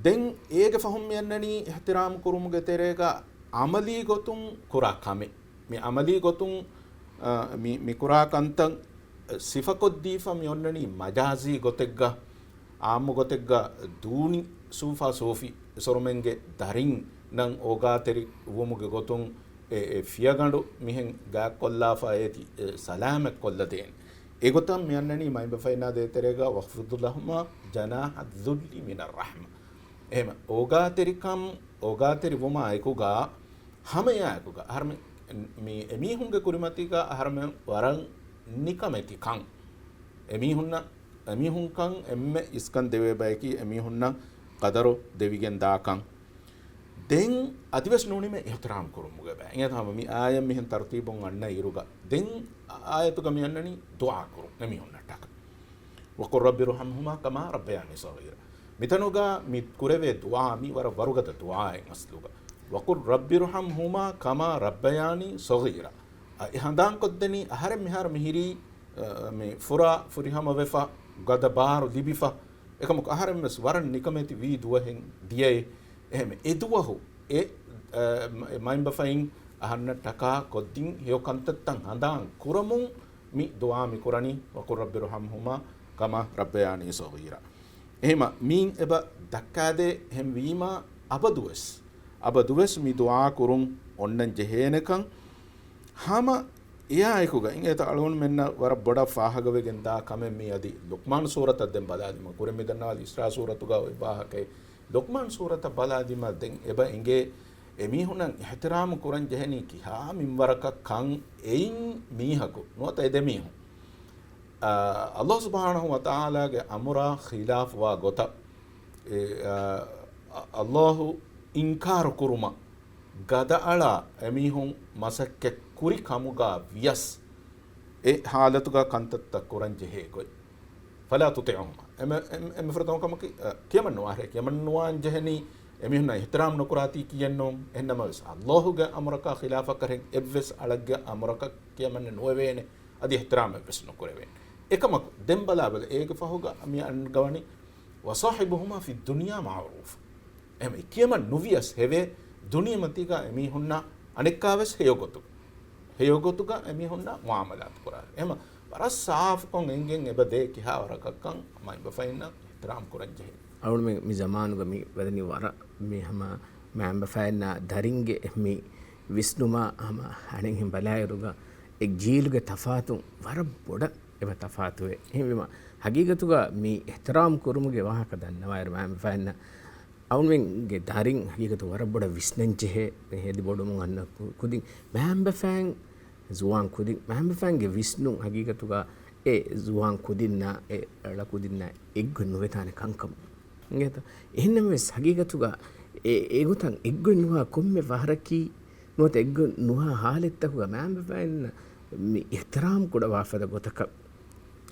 ދެން އޭގެ ފަހުން މި އަންނަނީ އިޙްތިރާމް ކުރުމުގެ ތެރޭގަ ޢަމަލީ ގޮތުން ކުރާ ކަމެއް. މި ޢަމަލީ ގޮތުން، އަ، މި، މި ކުރާ ކަންތައް ސިފަކޮށްދީފަ މި އޮންނަނީ މަޖާޒީ ގޮތެއްގަ، ޢާއްމު ގޮތެއްގަ ދޫނި ސޫފާ ސޫފި އިސޮރުމެންގެ ދަރިންނަށް އޯގާތެރި ވުމުގެ ގޮތުން އެ، އެ ފިޔަގަނޑު މިހެން ގާތްކޮށްލާފަ އޭތި، އެ، ސަލާމަތް ކޮށްލަދޭން. އެގޮތަށް މި އަންނަނީ މައިންބަފައިންނާ ދޭތެރޭގަ "واخفض لهما جناح الذل من الرحمة." އެހެމަ އޯގާތެރިކަން، އޯގާތެރި ވުމާ އެކުގަ ހަމައެއާއެކުގަ އަހަރުމެ-، މި އެމީހުންގެ ކުރިމަތީގަ އަހަރުމެން ވަރަށް ނިކަމެތިކަން. އެމީހުންނަށް، އެމީހުންކަން އެންމެ އިސްކަން ދެވޭ ބަޔަކީ އެމީހުންނަށް ޤަދަރު ދެވިގެން ދާކަން. ދެން އަދިވެސް ނޫނީމަ އިޙްތިރާމް ކުރުމުގެ ބައި. އެހެން މި އާޔަތް މިހެން ތަރުތީބުން އަންނަ އިރުގަ ދެން އާޔަތުގަ މި އަންނަނީ ދުޢާ ކުރުން އެމީހުންނަށްޓަކަ. "وقل رب ارحمهما كما ربياني صغيرا." މިތަނުގަ މި ކުރެވޭ ދުޢާ މި ވަރަށް ވަރުގަދަ ދުޢާއެއް އަސްލުގަ. "وقل رب ارحمهما كما ربياني صغيرا." އަ، އެ ހަނދާންކޮށްދެނީ އަހަރެން މިހާރު މިހިރީ، އަ، މި ފުރާ ފުރިހަމަވެފަ، ގަދަ ބާރު ލިބިފަ، އެކަމަކު އަހަރެން ވެސް ވަރަށް ނިކަމެތި ވީ ދުވަހެއް ދިޔައޭ. އެހެން އެ ދުވަހު އެ، އަ، މަ-، މައިންބަފައިން އަހަންނަށް ޓަކާ ކޮށްދިން ހެޔޮ ކަންތައްތައް ހަނދާން ކުރަމުން މި ދުޢާ މި ކުރަނީ، "وقل رب ارحمهما كما ربياني صغيرا." އެހެމަ މީން އެބަ ދައްކާދޭ ހެން ވީމާ، އަބަދުވެސް، އަބަދުވެސް މި ދުޢާ ކުރުން އޮންނަން ޖެހޭނެކަން. ހަމަ އެއާއެކުގަ އިނގޭތަ އަޅުގަނޑުމެންނަށް ވަރަށް ބޮޑަށް ފާހަގަވެގެން ދާ ކަމެއް މި އަދި ލުޤްމާން ސޫރަތަށް ދެން ބަލާލީމަ. ކުރިން މި ދަންނަވާލި އިސްރާ ސޫރަތުގަ އޮތް ވާހަކައެއް. ލުޤްމާން ސޫރަތަށް ބަލާލީމަ ދެން އެބަ އެނގޭ އެމީހުންނަށް އިޙްތިރާމު ކުރަން ޖެހެނީ ކިހާ މިންވަރަކަށް ކަން. އެއިން މީހަކު ނުވަތަ އެ ދެމީހުން، އާ، ﷲ ސުބްޙާނަހޫ ވަތަޢާލާގެ އަމުރާ ޚިލާފުވާ ގޮތަށް، އެ، އާ، ﷲ އިންކާރު ކުރުމަށް ގަދައަޅާ އެމީހުން މަސައްކަތް ކުރި ކަމުގަ ވިޔަސް، އެ ޙާލަތުގަ ކަންތައްތައް ކުރަން ޖެހޭ ގޮތް. فلا تطعهما. އެމެ-، އެމެ-، އެމެ ފުރަތަމަ ކަމަކީ، އަ، ކިޔަމަން ނުވާހެ، ކިޔަމަން ނުވާން ޖެހެނީ އެމީހުންނަށް އިޙްތިރާމް ނުކުރާތީ ކިޔެއް ނޫން. އެހެންނަމަވެސް، ﷲ ގެ އަމުރަކާ ޚިލާފަށް ކަރެން އެއްވެސް އަޅަށްގެ އަމުރަކަށް ކިޔަމަން ނުވެވޭނެ. އަދި އިޙްތިރާމެއްވެސް ނުކުރެވޭނެ. އެކަމަކު، ދެން ބަލާބަލަ، އޭގެ ފަހުގަ މި އަންގަވަނީ، وصاحبهما في الدنيا معروفا. އެހެން ކިޔަމަން ނުވިޔަސް ހެވޭ، ދުނިޔެމަތީގަ އެމީހުންނާ އަނެއްކާވެސް ހެޔޮގޮތުގަ، ހެޔޮގޮތުގަ އެމީހުންނާ މުޢާމަލާތު ކުރާ. އެހެމަ ވަރަށް ސާފުކޮށް އެނގެން އެބަ ދޭ ކިހާ ވަރަކަށްކަން މައިންބަފައިންނަށް އިޙްތިރާމް ކުރަން ޖެހޭ. އަޅުމެން މި ޒަމާނުގަ މި ވަދަނީ ވަރަށް މި ހަމަ މައިންބަފައިންނާ ދަރިންގެ މި ވިސްނުމާ ހަމަ އަނެއްހެން ބަލާއިރުގަ އެ ޖީލުގެ ތަފާތު ވަރަށް ބޮޑަށް އެބަ ތަފާތުވޭ. އެހެންވީމަ، ހަގީގަތުގަ މި އިޙްތިރާމް ކުރުމުގެ ވާހަކަ ދަންނަވާއިރު މައިންބަފައިންނަށް އަޅުމެންގެ ދަރިން ހަގީގަތު ވަރަށް ބޮޑަށް ވިސްނަން ޖެހޭ. މި ހެދި ބޮޑުމުން އަންނަ ކު-، ކުދިން މައިންބަފައިން، ޒުވާން ކުދިން މައިންބަފައިންގެ ވިސްނުން ހަގީގަތުގަ އެ ޒުވާން ކުދިންނާ އެ އަޅަ ކުދިންނާ އެއްގޮތް ނުވެދާނެ ކަންކަމަށް. އިނގޭތަ؟ އެހެންނަމަވެސް ހަގީގަތުގަ އެ، އެގޮތަށް އެއްގޮތް ނުވާ ކޮންމެ ފަހަރަކީ، ނުވަތަ އެއްގޮތް ނުވާ ހާލަތްތަކުގަ މައިންބަފައިންނަށް މި އިޙްތިރާމް ކުޑަވާ ފަދަ ގޮތަކަށް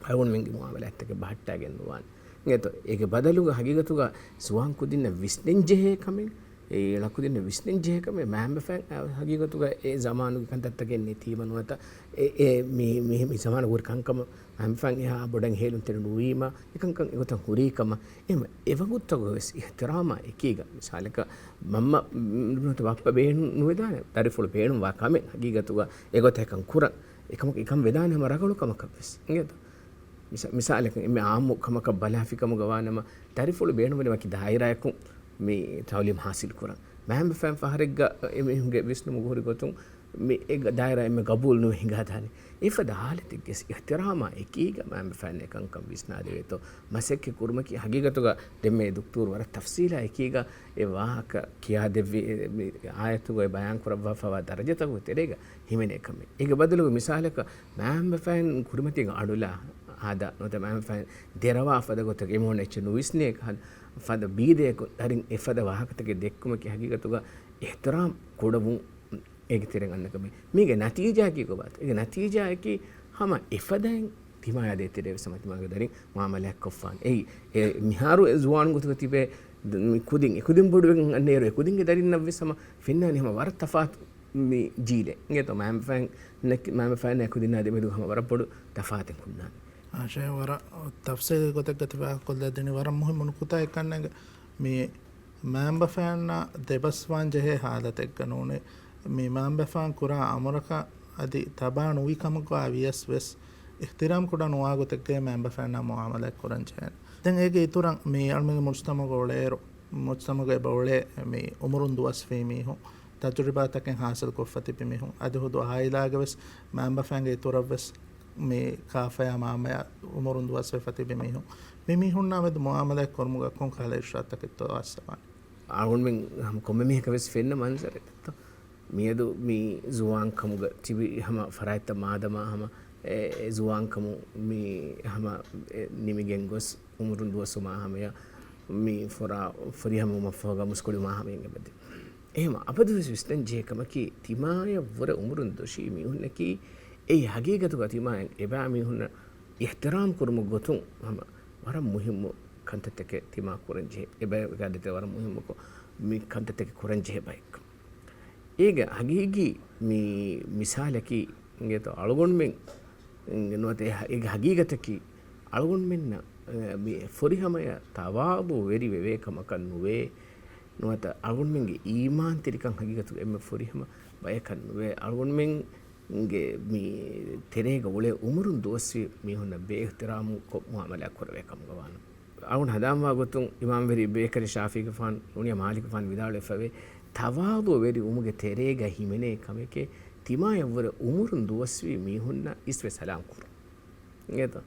އަޅުގަނޑުމެންގެ މުޢާމަލާތްތަކެއް ބަހައްޓާގެން ނުވާނެ. އިނގޭތޯ، އޭގެ ބަދަލުގަ ހަގީގަތުގަ ޒުވާން ކުދިންނަށް ވިސްނެން ޖެހޭ ކަމެއް، އެ އަޅަ ކުދިންނަށް ވިސްނެން ޖެހޭ ކަމެއް، މައިންބަފައިން، އަ، ހަގީގަތުގަ އެ ޒަމާނުގެ ކަންތައްތަކެއް ނެތީމަ ނުވަތަ އެ، އެ މި، މި، މި ޒަމާނުގަ ހުރި ކަންކަމަށް މައިންބަފައިން އެހާ ބޮޑަށް ހޭލުންތެރި ނުވީމަ، އެކަންކަން އެގޮތަށް ހުރީ ކަމަށް. އެހެން އެވަގުތުތަކުގަވެސް އިޙްތިރާމާ އެކީގަ، މިސާލަކަށް މަންމަ، މް، ނުވަތަ ބައްޕަ ބޭނުން ނުވެދާނެ، ދަރިފުޅު ބޭނުންވާ ކަމެއް ހަގީގަތުގަ އެގޮތަށް އެކަން ކުރަން. އެކަމަކު އެކަން ވެދާނެ ހަމަ ރަނގަޅު ކަމަކަށްވެސް. އިނގޭތޯ؟ މިސާ-، މިސާލަކަށް، އެންމެ އާއްމު ކަމަކަށް ބަލާފި ކަމުގަ ވާނަމަ، ދަރިފުޅު ބޭނުންވަނީ ވަކި ދާއިރާއަކުން މި ތަޢުލީމް ހާސިލް ކުރަން. މައިންބަފައިން ފަހަރެއްގަ އެމީހުންގެ ވިސްނުމުގަ ހުރި ގޮތުން މި އެ ދާއިރާ އެންމެ ގަބޫލު ނުވެ ހިނގާދާނެ. އެފަދަ ހާލަތެއްގެ އިޙްތިރާމާ އެކީގަ މައިންބަފައިން އެކަންކަން ވިސްނާދެވޭތޯ. މަސައްކަތް ކުރުމަކީ ހަގީގަތުގަ ދެންމެ ދުކްތޫރު ވަރަށް ތަފްސީލާ އެކީގަ އެ ވާހަކަ ކިޔާދެއްވި، އެ، މި އާޔަތުގައި ބަޔާން ކުރައްވާފައިވާ ދަރަޖަތަކުގެ ތެރޭގަ ހިމެނޭ ކަމެއް. އޭގެ ބަދަލުގަ މިސާލަކަށް މައިންބަފައިން ކުރިމަތީގަ އަޑުލާ ހާދާ ނުވަތަ މައިންބަފައިން ދެރަވާ ފަދަ ގޮތަކަށް އެމީހުން އެއްޗެއް ނުވިސްނޭ ކަހަލަ ފަދަ ބީދަޔަކުން ދަރިން އެފަދަ ވާހަކަތަކެއް ދެއްކުމަކީ ހަގީގަތުގަ އިޙްތިރާމް ކުޑަވުން އޭގެ ތެރެއިން އަންނަ ކަމެއް. މީގެ ނަތީޖާއަކީ ކޮބާތަ؟ އޭގެ ނަތީޖާއަކީ ހަމަ އެފަދައިން ތިމާޔާ ދޭތެރޭ ވެސް ހަމަ ތިމާގެ ދަރިން މުޢާމަލާތް ކޮށްފާނެ. އެއީ، އެ މިހާރު އެ ޒުވާން ގޮތުގަ ތިބޭ ދ-، މި ކުދިން، އެ ކުދިން ބޮޑުވެގެން އަންނައިރު އެ ކުދިންގެ ދަރިންނަށް ވެސް ހަމަ ފެންނާނެ ހަމަ ވަރަށް ތަފާތު މި ޖީލެއް. އިނގޭތޯ މައިންބަފައިން، މައިންބަފައިންނާ އެ ކުދިންނާ ދެމެދު ހަމަ ވަރަށް ބޮޑު ތަފާތެއް ހުންނާނެ. އާ، ޝޭޚް ވަރަށް ތަފްސީލީ ގޮތެއްގަ ތި ބަޔާންކޮށްލަދިނީ ވަރަށް މުހިއްމު ނުކުތާއެއް ކަންނޭނގެ. މި މައިންބަފައިންނާ ދެބަސްވާން ޖެހޭ ހާލަތެއްގަ ނޫނޭ، މި މައިންބަފައިން ކުރާ އަމުރަކަށް އަދި ތަބާ ނުވި ކަމުގަ ވިޔަސް ވެސް، އިޙްތިރާމް ކުޑަ ނުވާ ގޮތެއްގައި މައިންބަފައިންނާ މުޢާމަލާތް ކުރަން ޖެހޭނެ. ދެން އޭގެ އިތުރަށް މި އަޅުމެންގެ މުޖްތަމަޢުގަ އުޅޭއިރު، މުޖްތަމަޢުގަ އެބަ އުޅޭ މި އުމުރުން ދުވަސްވީ މީހުން، ތަޖުރިބާތަކެއް ހާސިލްކޮށްފަ ތިބި މީހުން، އަދި ހުދު އާއިލާގަވެސް މައިންބަފައިންގެ އިތުރަށްވެސް މި ކާފަޔާ މާމަޔާ އުމުރުން ދުވަސްވެފަ ތިބި މީހުން، މި މީހުންނާ މެދު މުޢާމަލާތް ކުރުމުގަ ކޮން ކަހަލަ އިރުޝާދުތަކެއްތޯ އައްސަވާނެ؟ އަޅުގަނޑުމެން ހަމަ ކޮންމެ މީހަކަށް ވެސް ފެންނަ މަންޒަރެއްތޯ؟ މިއަދު މި ޒުވާން ކަމުގަ ތިބި ހަމަ ފަރާތްތައް މާދަމާ ހަމަ އެ، އެ ޒުވާން ކަމު މި ހަމަ އެ ނިމިގެން ގޮސް އުމުރުން ދުވަސްވުމާ ހަމަޔަށް މި ފުރާ ފުރިހަމަވުމަށްފަހުގަ މުސްކުޅިވުމާ ހަމަޔަށް އެބަދޭ. އެހެމަ އަބަދުވެސް ވިސްނަން ޖެހޭ ކަމަކީ، ތިމާޔަށްވުރެ އުމުރުން ދޮށީ މީހުންނަކީ، އެއީ ހަގީގަތުގަ ތިމާޔަށް އެބައިމީހުންނަށް އިޙްތިރާމް ކުރުމުގެ ގޮތުން ހަމަ ވަރަށް މުހިއްމު ކަންތައްތަކެއް ތިމާ ކުރަން ޖެހޭ. އެބައި ވެގާދެތެ ވަރަށް މުހިއްމުކޮށް މި ކަންތައްތަކެއް ކުރަން ޖެހޭ ބައެއްކަން. އޭގެ ހަގީގީ މި މިސާލަކީ އިނގޭތޯ އަޅުގަނޑުމެން ނުވަތަ އެ ހަ-، އޭގެ ހަގީގަތަކީ އަޅުގަނޑުމެންނަށް، އެ، މި ފުރިހަމަޔަށް ތަވާޟުޢުވެރި ވެވޭ ކަމަކަށް ނުވޭ، ނުވަތަ އަޅުގަނޑުމެންގެ އީމާންތެރިކަން ހަގީގަތުގަ އެންމެ ފުރިހަމަ ބަޔަކަށް ނުވޭ، އަޅުގަނޑުމެންގެ މި ތެރޭގަ އުޅޭ އުމުރުން ދުވަސްވީ މީހުންނަށް ބޭއިޙްތިރާމުކޮށް މުޢާމަލާ ކުރެވޭ ކަމުގަ ވާނަމަ. އަޅުން ހަނދާންވާ ގޮތުން އިމާމްވެރި ބޭކަލި ޝާފިޢީގެފާނު ނޫނީ މާލިކުފާނު ވިދާޅުވެފަވޭ، ތަވާޟުޢުވެރި ވުމުގެ ތެރޭގަ ހިމެނޭ ކަމެކޭ، ތިމާޔަށްވުރެ އުމުރުން ދުވަސްވީ މީހުންނަށް އިސްވެ ސަލާމް ކުރުން. އިނގޭތޯ؟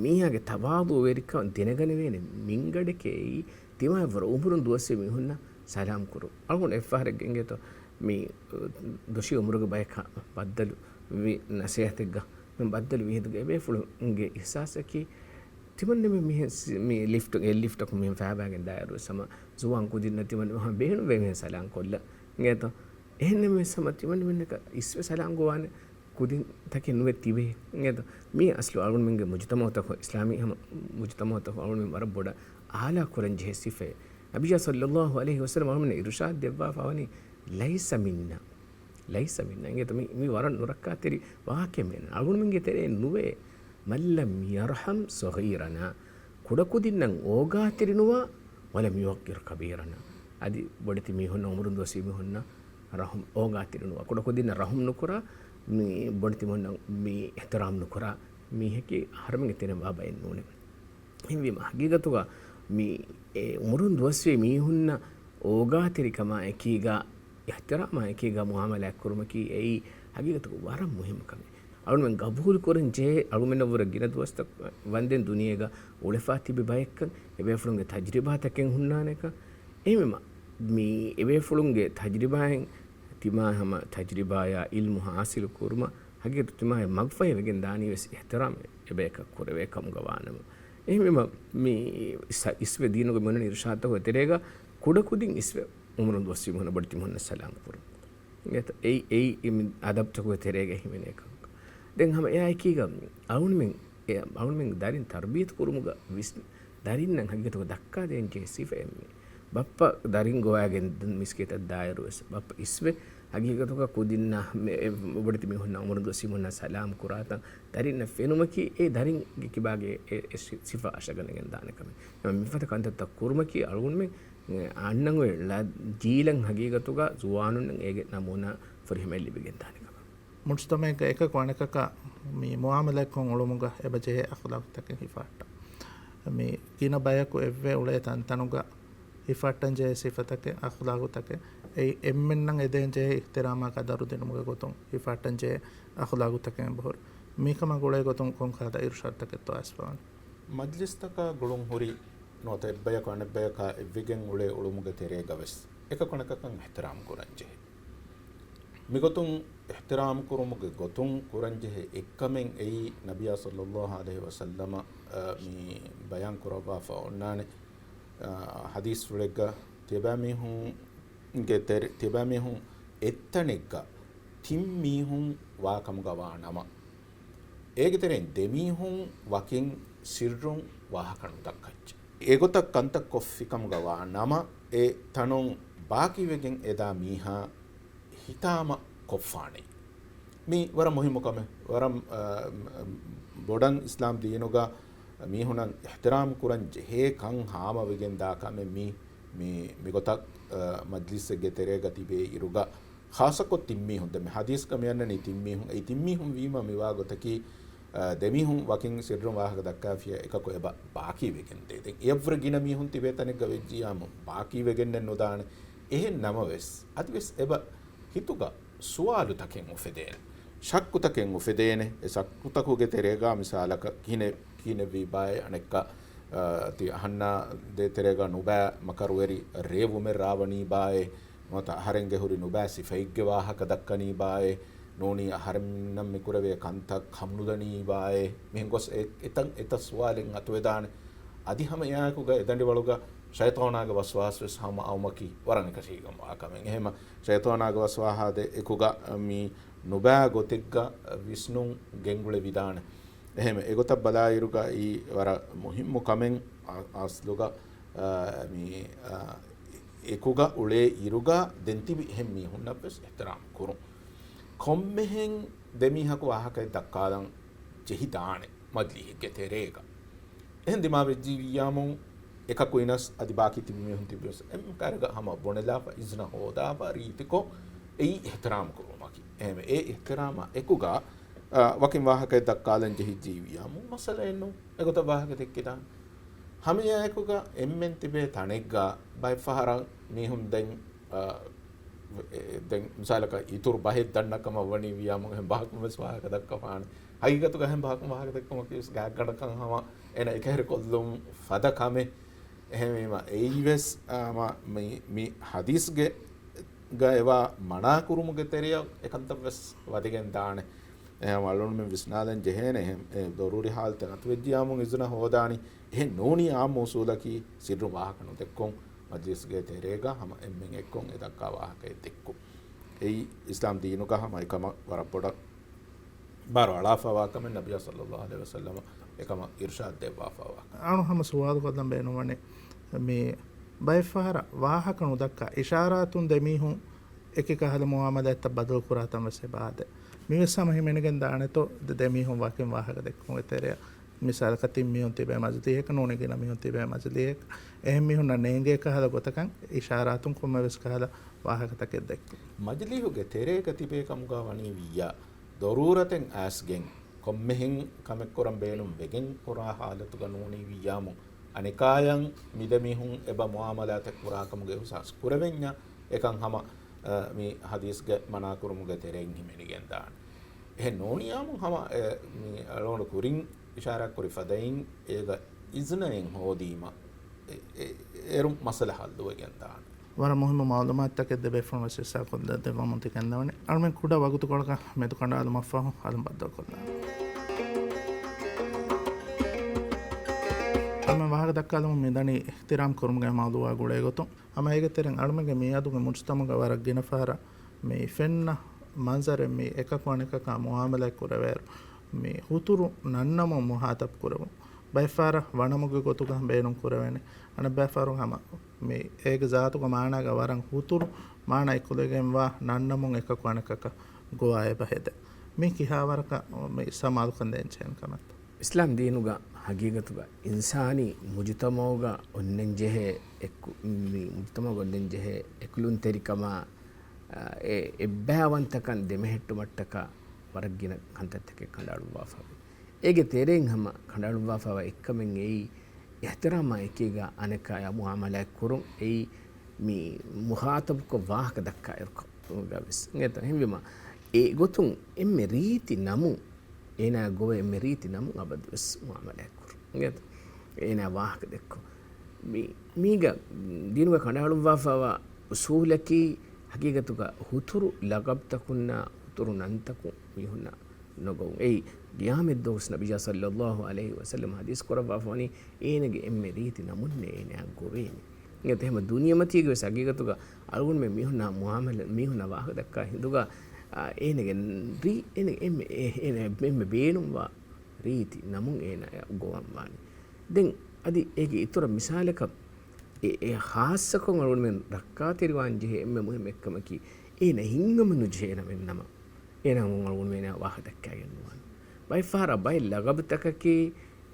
މީހާގެ ތަވާޟުޢުވެރިކަން ދެނެގަނެވޭނެ މިންގަނޑެކޭ އެއީ، ތިމާޔަށްވުރެ އުމުރުން ދުވަސްވީ މީހުންނަށް ސަލާމް ކުރުން. އަޅުގަނޑު އެއްފަހަރެއްގަ އިނގޭތޯ، މި ދޮށީ އުމުރުގެ ބަޔަކާ ބައްދަލު ވި ނަސޭހަތެއްގަ، މި ބައްދަލު ވިހިދުގެ އެބޭފުޅުންގެ އިޙްސާސަކީ، ތިމަންނަމެން މިހެން ސި-، މި ލިފްޓު، އެއް ލިފްޓަކުން މިހެން ފައިބާގެން ދާއިރު ވެސް ހަމަ ޒުވާން ކުދިންނަށް ތިމަންނަމެން ހަމަ ބޭނުންވޭ މިހެން ސަލާމް ކޮށްލަން. އިނގޭތޯ؟ އެހެންނަމަވެސް ހަމަ ތިމަންނަމެންނަކަށް އިސްވެ ސަލާމް ގޮވާނެ ކުދިންތަކެއް ނުވެ ތިބޭ. އިނގޭތޯ؟ މީ އަސްލު އަޅުގަނޑުމެންގެ މުޖުތަމަޢުތަކުން، އިސްލާމީ ހަމަ މުޖުތަމަޢުތަކުން އަޅުގަނޑުމެން ވަރަށް ބޮޑަށް އާލާ ކުރަން ޖެހޭ ސިފައެއް. ނަބިއްޔާ ޞައްލައްލާހު ޢަލައިހި ވަސައްލަމަ އަޅުގަނޑުމެންނަށް އިރުޝާދު ދެއްވާފަ ވަނީ، "ލައިސަ މިންނާ." ލައިސަ މިންނާ. އިނގޭތޯ؟ މި، މި ވަރަށް ނުރައްކާތެރި ވާހަކައެއް މިއަންނަނީ. އަޅުގަނޑުމެންގެ ތެރޭ ނުވޭ، "مَنْ لَمْ يَرْحَمْ صَغِيرَنَا." ކުޑަކުދިންނަށް އޯގާތެރި ނުވާ، "وَلَمْ يُوَقِّرْ كَبِيرَنَا." އަދި ބޮޑެތި މީހުންނަށް، އުމުރުން ދުވަސްވީ މީހުންނަށް ރަޙުމް، އޯގާތެރި ނުވާ. ކުޑަކުދިންނަށް ރަޙުމް ނުކުރާ، މި ބޮޑެތި މީހުންނަށް މި އިޙްތިރާމް ނުކުރާ މީހަކީ އަހަރެމެންގެ ތެރެއިން ވާ ބައެއް ނޫނޭ. އެހެންވީމަ، ހަގީގަތުގަ މި އެ އުމުރުން ދުވަސްވީ މީހުންނަށް އޯގާތެރިކަމާ އެކީގަ، އިޙްތިރާމާ އެކީގަ މުޢާމަލާތް ކުރުމަކީ އެއީ ހަގީގަތުގަ ވަރަށް މުހިއްމު ކަމެއް. އަޅުމެން ގަބޫލު ކުރަން ޖެހޭ، އަޅުމެންނަށްވުރެ ގިނަ ދުވަސްތައް ވަންދެން ދުނިޔޭގަ އުޅެފާ ތިބި ބައެއްކަން، އެބޭފުޅުންގެ ތަޖްރިބާތަކެއް ހުންނާނެކަން. އެހެންވީމަ، މި އެބޭފުޅުންގެ ތަޖްރިބާއިން ތިމާ ހަމަ ތަޖްރިބާޔާ އިލްމު ޙާޞިލު ކުރުމަށް ހަގީގަތު ތިމާޔަށް މަގުފަހިވެގެން ދާނީ ވެސް އިޙްތިރާމް އެބަޔަކަށް ކުރެވޭ ކަމުގަ ވާނަމަ. އެހެންވީމަ، މި ސަ-، އިސްވެ ދީނުގެ މިއޮންނަނީ އިރުޝާދުތަކުގެ ތެރޭގަ ކުޑަކުދިން އިސްވެ އުމުރުން ދުވަސްވީ މީހުންނަށް ބޮޑެތި މީހުންނަށް ސަލާމް ކުރުން. އެތަ-، އެއީ، އެއީ އެ މި އަދަބުތަކުގެ ތެރޭގަ ހިމެނޭ ކަމަކަށް. ދެން ހަމަ އެއާ އެކީގަ އަޅުގަނޑުމެން، އެ އަޅުގަނޑުމެން ދަރިން ތަރުބިޔަތު ކުރުމުގަ ވިސް-، ދަރިންނަށް ހަގީގަތުގަ ދައްކާދޭން ޖެހޭ ސިފައެއް މީ. ބައްޕަ ދަރިން ގޮވާގެން މިސްކިތަށް ދާއިރު ވެސް، ބައްޕަ އިސްވެ ހަގީގަތުގަ ކުދިންނަށް މެ-، އެ ބޮޑެތި މީހުންނަށް، އުމުރުން ދުވަސްވީ މީހުންނަށް ސަލާމް ކުރާތަން ދަރިންނަށް ފެނުމަކީ، އެ ދަރިންގެ ކިބާގެ އެ، އެ ސި-، ސިފަ އަށަގަނެގެން ދާނެ ކަމެއް. މިފަދަ ކަންތައްތައް ކުރުމަކީ އަޅުގަނޑުމެން އަންނަން އޮތް ލަ-، ޖީލަށް ހަގީގަތުގަ ޒުވާނުންނަށް އޭގެ ނަމޫނާ ފުރިހަމައެއް ލިބިގެން ދާނެ ކަމަށް. މުޖްތަމަޢެއްގަ އެކަކު އަނެކަކާ މި މުޢާމަލާތްކޮށް އުޅުމުގަ އެބަ ޖެހޭ އަޚްލާޤުތަކެއް ހިފަހައްޓަން. މި ގިނަ ބަޔަކު އެއްވެ އުޅޭ ތަންތަނުގަ ހިފަހައްޓަން ޖެހޭ ސިފަތަކެއް، އަޚްލާޤުތަކެއް. އެއީ އެންމެންނަށް އެދޭން ޖެހޭ އިޙްތިރާމާ ޤަދަރު ދިނުމުގެ ގޮތުން ހިފަހައްޓަން ޖެހޭ އަޚްލާޤުތަކެއް އެބަހުރި. މިކަމާ ގުޅޭ ގޮތުން ކޮން ކަހަލަ އިރުޝާދުތަކެއްތޯ އައިސްފަވާނެ؟ މަޖްލިސްތަކާ ގުޅުން ހުރި ނުވަތަ އެއްބަޔަކު އަނެއްބަޔަކާ އެއްވެގެން އުޅޭ އުޅުމުގެ ތެރޭގަ ވެސް އެކަކު އަނެކަކަށް އިޙްތިރާމް ކުރަން ޖެހޭ. މިގޮތުން އިޙްތިރާމް ކުރުމުގެ ގޮތުން ކުރަން ޖެހޭ އެއްކަމެއް އެއީ ނަބިއްޔާ ޞައްލައްލާހު ޢަލައިހި ވަސައްލަމަ، އަ، މި ބަޔާން ކުރައްވާފަ އޮންނާނެ. އަ، ޙަދީޘްފުޅެއްގަ ތިޔަބައިމީހުންގެ ތެރެ-، ތިޔަބައިމީހުން އެއްތަނެއްގަ ތިން މީހުން ވާ ކަމުގަ ވާ ނަމަ، އޭގެ ތެރެއިން ދެމީހުން ވަކިން ސިއްރުން ވާހަކަ ނުދައްކައްޖެ. އެގޮތަށް ކަންތައް ކޮށްފި ކަމުގަ ވާ ނަމަ، އެ ތަނުން ބާކީވެގެން އެދާ މީހާ ހިތާމަ ކޮށްފާނެ. މީ ވަރަށް މުހިއްމު ކަމެއް. ވަރަށް، އަ، ބޮޑަށް އިސްލާމް ދީނުގަ މީހުނަށް އިޙްތިރާމް ކުރަން ޖެހޭ ކަން ހާމަވެގެން ދާ ކަމެއް މީ، މީ، މިގޮތަށް، އަ، މަޖްލިސްއެއްގެ ތެރޭގަ ތިބޭ އިރުގަ، ޚާއްޞަކޮށް ތިން މީހުން، ދެން މި ޙަދީޘްގަ މިއަންނަނީ ތިން މީހުން. އެއީ ތިން މީހުން ވީމަ މިވާ ގޮތަކީ، އަ، ދެމީހުން ވަކިން ސިއްރުން ވާހަކަ ދައްކާފިޔަ އެކަކު އެބަ ބާކީވެގެން ދޭ. ދެން އެއަށްވުރެ ގިނަ މީހުން ތިބޭ ތަނެއްގަ ވެއްޖިޔާމު ބާކީވެގެންނެއް ނުދާނެ. އެހެން ނަމަވެސް، އަދިވެސް އެބަ ހިތުގަ ސުވާލުތަކެއް އުފެދޭނެ. ޝައްކުތަކެއް އުފެދޭނެ. އެ ޝައްކުތަކުގެ ތެރޭގަ މިސާލަކަށް ކިހިނެއް، ކިހިނެއްވީ ބާއޭ އަނެއްކާ، އަ، ތި އަހަންނާ ދޭތެރޭގަ ނުބައި މަކަރުވެރި ރޭވުމެއް ރާވަނީ ބާއޭ، ނުވަތަ އަހަރެންގެ ހުރި ނުބައި ސިފައެއްގެ ވާހަކަ ދައްކަނީ ބާއޭ، ނޫނީ އަހަރެންނަށް މިކުރެވޭ ކަންތައް ކަމުނުދަނީ ބާއޭ، މިހެން ގޮސް އެ-، އެތަން އެތައް ސުވާލެއް އަތުވެދާނެ. އަދި ހަމަ އެއާއެކުގަ އެދަނޑިވަޅުގަ ޝައިޠާނާގެ ވަސްވާސް ވެސް ހަމަ އައުމަކީ ވަރަށް އެކަށީގެންވާ ކަމެއް. އެހެމަ ޝައިޠާނާގެ ވަސްވާހާދެ އެކުގަ މި ނުބައި ގޮތެއްގަ ވިސްނުން ގެންގުޅެވިދާނެ. އެހެމަ އެގޮތަށް ބަލާއިރުގަ އީ ވަރަށް މުހިއްމު ކަމެއް އަ-، އަސްލުގަ، އަ، މި، އަ، އެކުގަ އުޅޭ އިރުގަ ދެން ތިބި އެހެން މީހުންނަށް ވެސް އިޙްތިރާމް ކުރުން. ކޮންމެހެން ދެމީހަކު ވާހަކައެއް ދައްކާލަން ޖެހިދާނެ މަޖްލިހެއްގެ ތެރޭގަ. އެހެން ދިމާވެއްޖިއްޔާމު އެކަކު އިނަސް އަދި ބާކީ ތިބި މީހުން ތިބިޔަސް އެމް ކައިރިގަ ހަމަ ބުނެލާފަ، އިޒްނަ ހޯދާފަ ރީތިކޮށް އެއީ އިޙްތިރާމް ކުރުމަކީ. އެހެންވެ އެ އިޙްތިރާމާ އެކުގަ، އަ، ވަކިން ވާހަކައެއް ދައްކާލަން ޖެހިއްޖިއްޔާމު މައްސަލައެއް ނޫން. އެގޮތަށް ވާހަކަ ދެއްކިދާނެ. ހަމައެއާއެކުގަ އެންމެން ތިބޭ ތަނެއްގަ ބައެއްފަހަރަށް މީހުން ދެން، އަ، އެ، ދެން މިސާލަކަށް އިތުރު ބަހެއް ދަންނަ ކަމަށް ވަނީ ވިޔާމު އެހެން ބަހަކުން ވެސް ވާހަކަ ދައްކަފާނެ. ހަގީގަތުގަ އެހެން ބަހަކުން ވާހަކަ ދެއްކުމަކީ ވެސް ގާތްގަނޑަކަށް ހަމަ އޭނަ އެކަހެރިކޮށްލުން ފަދަ ކަމެއް. އެހެންވީމަ އެއީ ވެސް، އާ، މަ-، މި، މި ހަދީސްގެ ގަ އެވާ މަނާ ކުރުމުގެ ތެރެއަށް އެކަންތައް ވެސް ވަދެގެން ދާނެ. އެހެން އަޅުގަނޑުމެން ވިސްނާލަން ޖެހޭނެ. އެހެން، އެ، ޟަރޫރީ ޙާލަތެއް އަތުވެއްޖިޔާމު އިޒުނަ ހޯދާނީ. އެހެން ނޫނީ އާއްމު އުޞޫލަކީ ސިއްރުން ވާހަކަ ނުދެއްކުން، މަޖިލިސްގެ ތެރޭގަ ހަމަ އެންމެން އެއްކޮށް އެ ދައްކާ ވާހަކައެއް ދެއްކުން. އެއީ އިސްލާމް ދީނުގަ ހަމަ އެކަމަށް ވަރަށް ބޮޑަށް ބާރު އަޅާފަވާ ކަމެއް، ނަބިއްޔާ ޞައްލައްލާހު ޢަލައިހި ވަސައްލަމަ އެކަމަށް އިރުޝާދު ދެއްވާފަވާ ކަމެއް. އަޅު ހަމަ ސުވާލު ކޮށްލަން ބޭނުންވަނީ، މި ބައެއްފަހަރަށް ވާހަކަ ނުދައްކާ އިޝާރާތުން ދެމީހުން އެކި ކަހަލަ މުއާމަލާތްތައް ބަދަލު ކުރާތަން ވެސް އެބަ އާދޭ. މިވެސް ހަމަ ހިމެނިގެން ދާނެތޯ ދެ-، ދެމީހުން ވަކިން ވާހަކަ ދެއްކުމުގެ ތެރެއަށް. މިސާލަކަށް ތިން މީހުން ތިބޭ މަޖިލީހަކަށް، ނޫނީ ގިނަ މީހުން ތިބޭ މަޖިލީހަކަށް. އެހެން މީހުންނަށް ނޭނގޭ ކަހަލަ ގޮތަކަށް އިޝާރާތުން ކޮންމެވެސް ކަހަލަ ވާހަކަތަކެއް ދެއްކުން. މަޖިލީހުގެ ތެރޭގަ ތިބޭ ކަމުގަ ވަނީ ވިއްޔާ، ޟަރޫރަތެއް އައިސްގެން ކޮންމެހެން ކަމެއް ކުރަން ބޭނުން ވެގެން ކުރާ ޙާލަތުގަ ނޫނީ ވިއްޔާމު، އަނެކާޔަށް މި ދެ މީހުން އެބަ މުއާމަލާތެއް ކުރާ ކަމުގެ އިޙްސާސް ކުރެވެންޏާ، އެކަން ހަމަ، އަ، މި ޙަދީޘްގެ މަނާ ކުރުމުގެ ތެރެއިން ހިމެނިގެން ދާނެ. އެހެން ނޫނިޔާމު ހަމަ، އެ، މި އަޅުގަނޑު ކުރިން އިޝާރާތް ކުރި ފަދައިން އޭގަ އިޒުނައެއް ހޯދީމަ، އެ، އެ، އޭރު މައްސަލަ ޙައްލުވެގެން ދާނެ. ވަރަށް މުހިއްމު މަޢުލޫމާތުތަކެއް ދެ ބޭފުޅުން ވެސް ހިއްސާކޮށްދެއްވަމުން ތި ކަންނަވަނީ. އަޅުމެން ކުޑަ ވަގުތުކޮޅަކަށް މެދުކަނޑާލުމަށްފަހު އަލުން ބައްދަލުކޮށްލާނަން. އަޅުމެން ވާހަކަ ދައްކާލުމުން މިދަނީ އިޙްތިރާމް ކުރުމުގެ މައުޟޫޢާ ގުޅޭގޮތުން. ހަމަ އޭގެ ތެރެއިން އަޅުމެންގެ މިއަދުގެ މުޖުތަމަޢުގަ ވަރަށް ގިނަ ފަހަރަށް މި ފެންނަ މަންޒަރެއް މި އެކަކު އަނެކަކާ މުޢާމަލާތް ކުރެވޭއިރު، މި ހުތުރު ނަންނަމުން މުޚާޠަބު ކުރެވުން. ބައެއްފަހަރަށް ވަނަމުގެ ގޮތުގަ ބޭނުން ކުރެވޭނެ. އަނެއްބައިފަހަރު ހަމަ މި އޭގެ ޒާތުގެ މާނާގަ ވަރަށް ހުތުރު މާނާ އެކުލެގެންވާ ނަންނަމުން އެކަކު އަނެކަކަށް ގޮވާ އެބަ ހެދޭ. މީ ކިހާވަރަކަށް މި ސަމާލުކަން ދޭން ޖެހޭނެ ކަމެއްތަ؟ އިސްލާމް ދީނުގަ ހަގީގަތުގަ އިންސާނީ މުޖުތަމަޢުގަ އޮންނަންޖެހޭ އެކު-، މި މުޖުތަމަޢުގަ އޮންނަންޖެހޭ އެކުލުންތެރިކަމާ، އާ، އެ އެއްބައިވަންތަކަން ދެމެހެއްޓުމަށްޓަކާ ވަރަށް ގިނަ ކަންތައްތަކެއް ކަނޑައަޅުއްވާފަވޭ. އޭގެ ތެރެއިން ހަމަ ކަނޑައަޅުއްވާފަވާ އެއްކަމެއް އެއީ، އިޙްތިރާމާ އެކީގަ އަނެކާޔާ މުޢާމަލާތް ކުރުން އެއީ، މި މުޚާޠަބުކޮށް ވާހަކަ ދައްކާއިރު ކަމުގަ ވެސް. އެހެންވީމަ، އެ ގޮތުން އެންމެ ރީތި ނަމުން އޭނާ ގޮވޭ އެންމެ ރީތި ނަމުން އަބަދުވެސް މުޢާމަލާތް ކުރުން. އެނގޭތަ؟ އޭނާ ވާހަކަ ދެއްކުން. މި-، މީގަ ދީނުގަ ކަނޑައަޅުއްވާފައިވާ އުޞޫލަކީ، ހަގީގަތުގަ ހުތުރު ލަޤަބްތަކުންނާ ހުތުރު ނަންތަކުން މީހުންނަށް ނުގޮވުން. އެއީ، ޤިޔާމަތްދުވަސް ނަބިއްޔާ ޞައްލައްލާހު ޢަލައިހި ވަސައްލަމަ ޙަދީޘް ކުރައްވާފަވަނީ، އޭނަގެ އެންމެ ރީތި ނަމުންނޭ އޭނާ ގޮވޭނީ. އެހެންމަ ދުނިޔެމަތީގެ ވެސް ހަގީގަތުގަ އަޅުގަނޑުމެން މީހުންނާ މުޢާމަލާ، މީހުންނާ ވާހަކަ ދައްކާ ހިނދުގަ، އާ، އޭނަގެ ރީ-، އޭނަ އެންމެ، އޭ-، އޭނަ އެންމެ ބޭނުންވާ ރީތި ނަމުން އޭނާ ގޮވަން ވާނެ. ދެން އަދި އޭގެ އިތުރަށް މިސާލަކަށް އެ، އެ ޚާއްޞަކޮށް އަޅުގަނޑުމެން ރައްކާތެރިވާން ޖެހޭ އެންމެ މުހިއްމު އެއްކަމަކީ، އޭނަ ހިތްހަމަ ނުޖެހޭ ނަމެއް ނަމަ، އޭނަ ހަމަ އަޅުގަނޑުމެން ވާހަކަ ދައްކައިގެން ނުވާނެ. ބައެއް ފަހަރަށް ބައެއް ލަޤަބުތަކަކީ،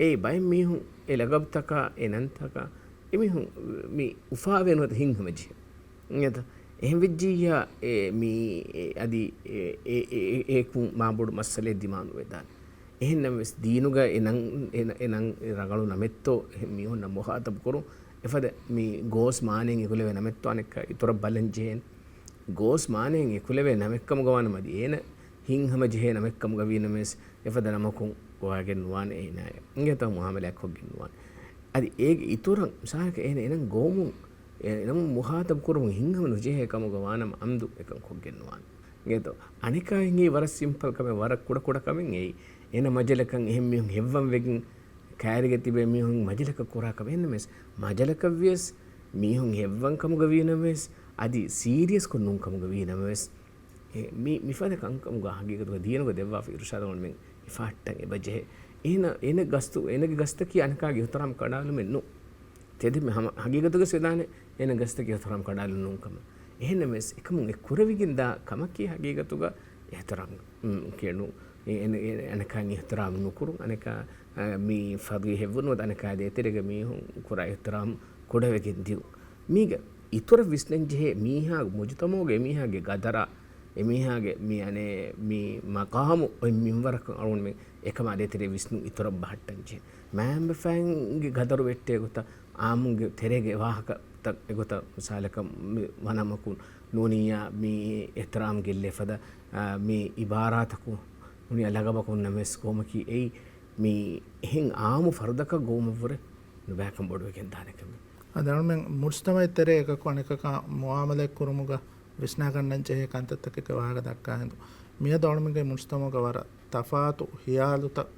އެ ބައެއް މީހުން އެ ލަޤަބުތަކާ އެ ނަންތަކާ އެމީހުން މި އުފާވޭ ނުވަތަ ހިތްހަމަ ޖެހޭ. އެނގޭތަ؟ އެހެން ވެއްޖިއްޔާ، އެ، މީ، އެ، އަދި، އެ، އެ، އެ، އެ، އެކު މާބޮޑު މައްސަލައެއް ދިމާނުވެދާނެ. އެހެންނަމަވެސް، ދީނުގަ އެ ނަން، އެ ނަ-، އެ ނަން ރަނގަޅު ނަމެއްތޯ، އެހެން މީހުންނަށް މުޚާޠަބު ކުރުން، އެފަދަ މި ގޯސް މާނައިން އެކުލެވޭ ނަމެއްތޯ އަނެއްކާ އިތުރަށް ބަލަން ޖެހޭނެ. ގޯސް މާނައިން އެކުލެވޭ ނަމެއްކަމުގަ ވާނަމަ، އަދި އޭނަ ހިތްހަމަ ޖެހޭ ނަމެއްކަމުގަ ވީނަމަވެސް، އެފަދަ ނަމަކުން ގޮވާގެން ނުވާނެ އޭނާޔަށް. އިނގޭތޯ މުޢާމަލާތް ކޮށްގެން ނުވާނެ. އަދި އޭގެ އިތުރަށް މިސާލަކަށް އޭނަ އެނަން ގޮވަމުން، އެ ނަމުން މުޚާޠަބު ކުރަމުން ހިތްހަމަ ނުޖެހޭ ކަމުގަ ވާނަމަ އަމްދު އެކަން ކޮށްގެން ނުވާނެ. އިނގޭތޯ އަނެކާ އެނގޭ ވަރަށް ސިމްޕަލް ކަމެއް، ވަރަށް ކުޑަ ކުޑަ ކަމެއް އެއީ. އޭނަ މަޖަލަކަށް އެހެން މީހުން ހެއްވަން ވެގެން ކައިރިގަ ތިބޭ މީހުން މަޖަލަކަށް ކުރާ ކަމެއް. އެހެންނަމަވެސް، މަޖަލަކަށް ވިޔަސް މީހުން ހެއްވަން ކަމުގަ ވީނަމަވެސް، އަދި ސީރިއަސްކޮށް ނޫން ކަމުގަ ވީނަމަވެސް، އެ، މި، މިފަދަ ކަންކަމުގަ ހަގީގަތުގަ ދީނުގަ ދެއްވާފަ އިރުޝާދު އަޅުމެން އެފަހައްޓަން އެބަޖެހޭ. އޭނަ، އޭނަ ގަސްތު، އޭނަގެ ގަސްތަކީ އަނެކާގެ އިޙްތިރާމް ކަނޑާލުމެއް ނޫން. ތެދެއް މި ހަމަ ހަގީގަތުގަ ވެދާނެ، އޭނަ ގަސްތަކީ އިޙްތިރާމް ކަނޑާލުން ނޫން ކަމަށް. އެހެންނަމަވެސް، އެކަމުން އެ ކުރެވިގެން ދާ ކަމަކީ ހަގީގަތުގަ އިޙްތިރާމް، އުން، ކިޔަނު، އެ، އެ، އެ، އަނެކާ އިޙްތިރާމް ނުކުރުން، އަނެކާ، އަ، މި ފަދު ހެއްވުނު އަނެކާ ދޭތެރޭގަ މީހުން ކުރާ އިޙްތިރާމް ކުޑަވެގެން ދިޔުން. މީގަ އިތުރަށް ވިސްނަން ޖެހޭ މީހާ މުޖުތަމަޢުގެ އެމީހާގެ ގަދަރާ، އެމީހާގެ މި އަނެއް މި މަޤާމު އޮތް މިންވަރަކަށް އަޅުގަނޑުމެން އެކަމާ ދޭތެރޭ ވިސްނުން އިތުރަށް ބަހައްޓަންޖެހޭ. މައިންބަފައިންގެ ގަދަރު ވެއްޓޭ ގޮތަށް، އާއްމުންގެ ތެރޭގެ ވާހަކަތައް އެގޮތަށް މިސާލަކަށް މި ވަނަމަކު ނޫނިއްޔާ މި އިޙްތިރާމް ގެއްލޭ ފަދަ، އާ، މި އިބާރާތަކު ނޫނިއްޔާ ލަގަބަކު ނަމަވެސް ގޮވުމަކީ އެއީ މި އެހެން އާއްމު ފަރުދަކަށް ގޮވުމަށްވުރެ ނުބައިކަން ބޮޑުވެގެން ދާނެ ކަމެއް. އަދި އަޅުމެން މުޖްތަމަޢެއް ތެރޭ އެކަކު އަނެކަކާ މުޢާމަލާތް ކުރުމުގަ ވިސްނާގަންނަން ޖެހޭ ކަންތައްތަކެއްގެ ވާހަކަ ދައްކާ ހިނދު، މިއަދު އަޅުމެންގެ މުޖްތަމަޢުގަ ވަރަށް ތަފާތު ޚިޔާލުތައް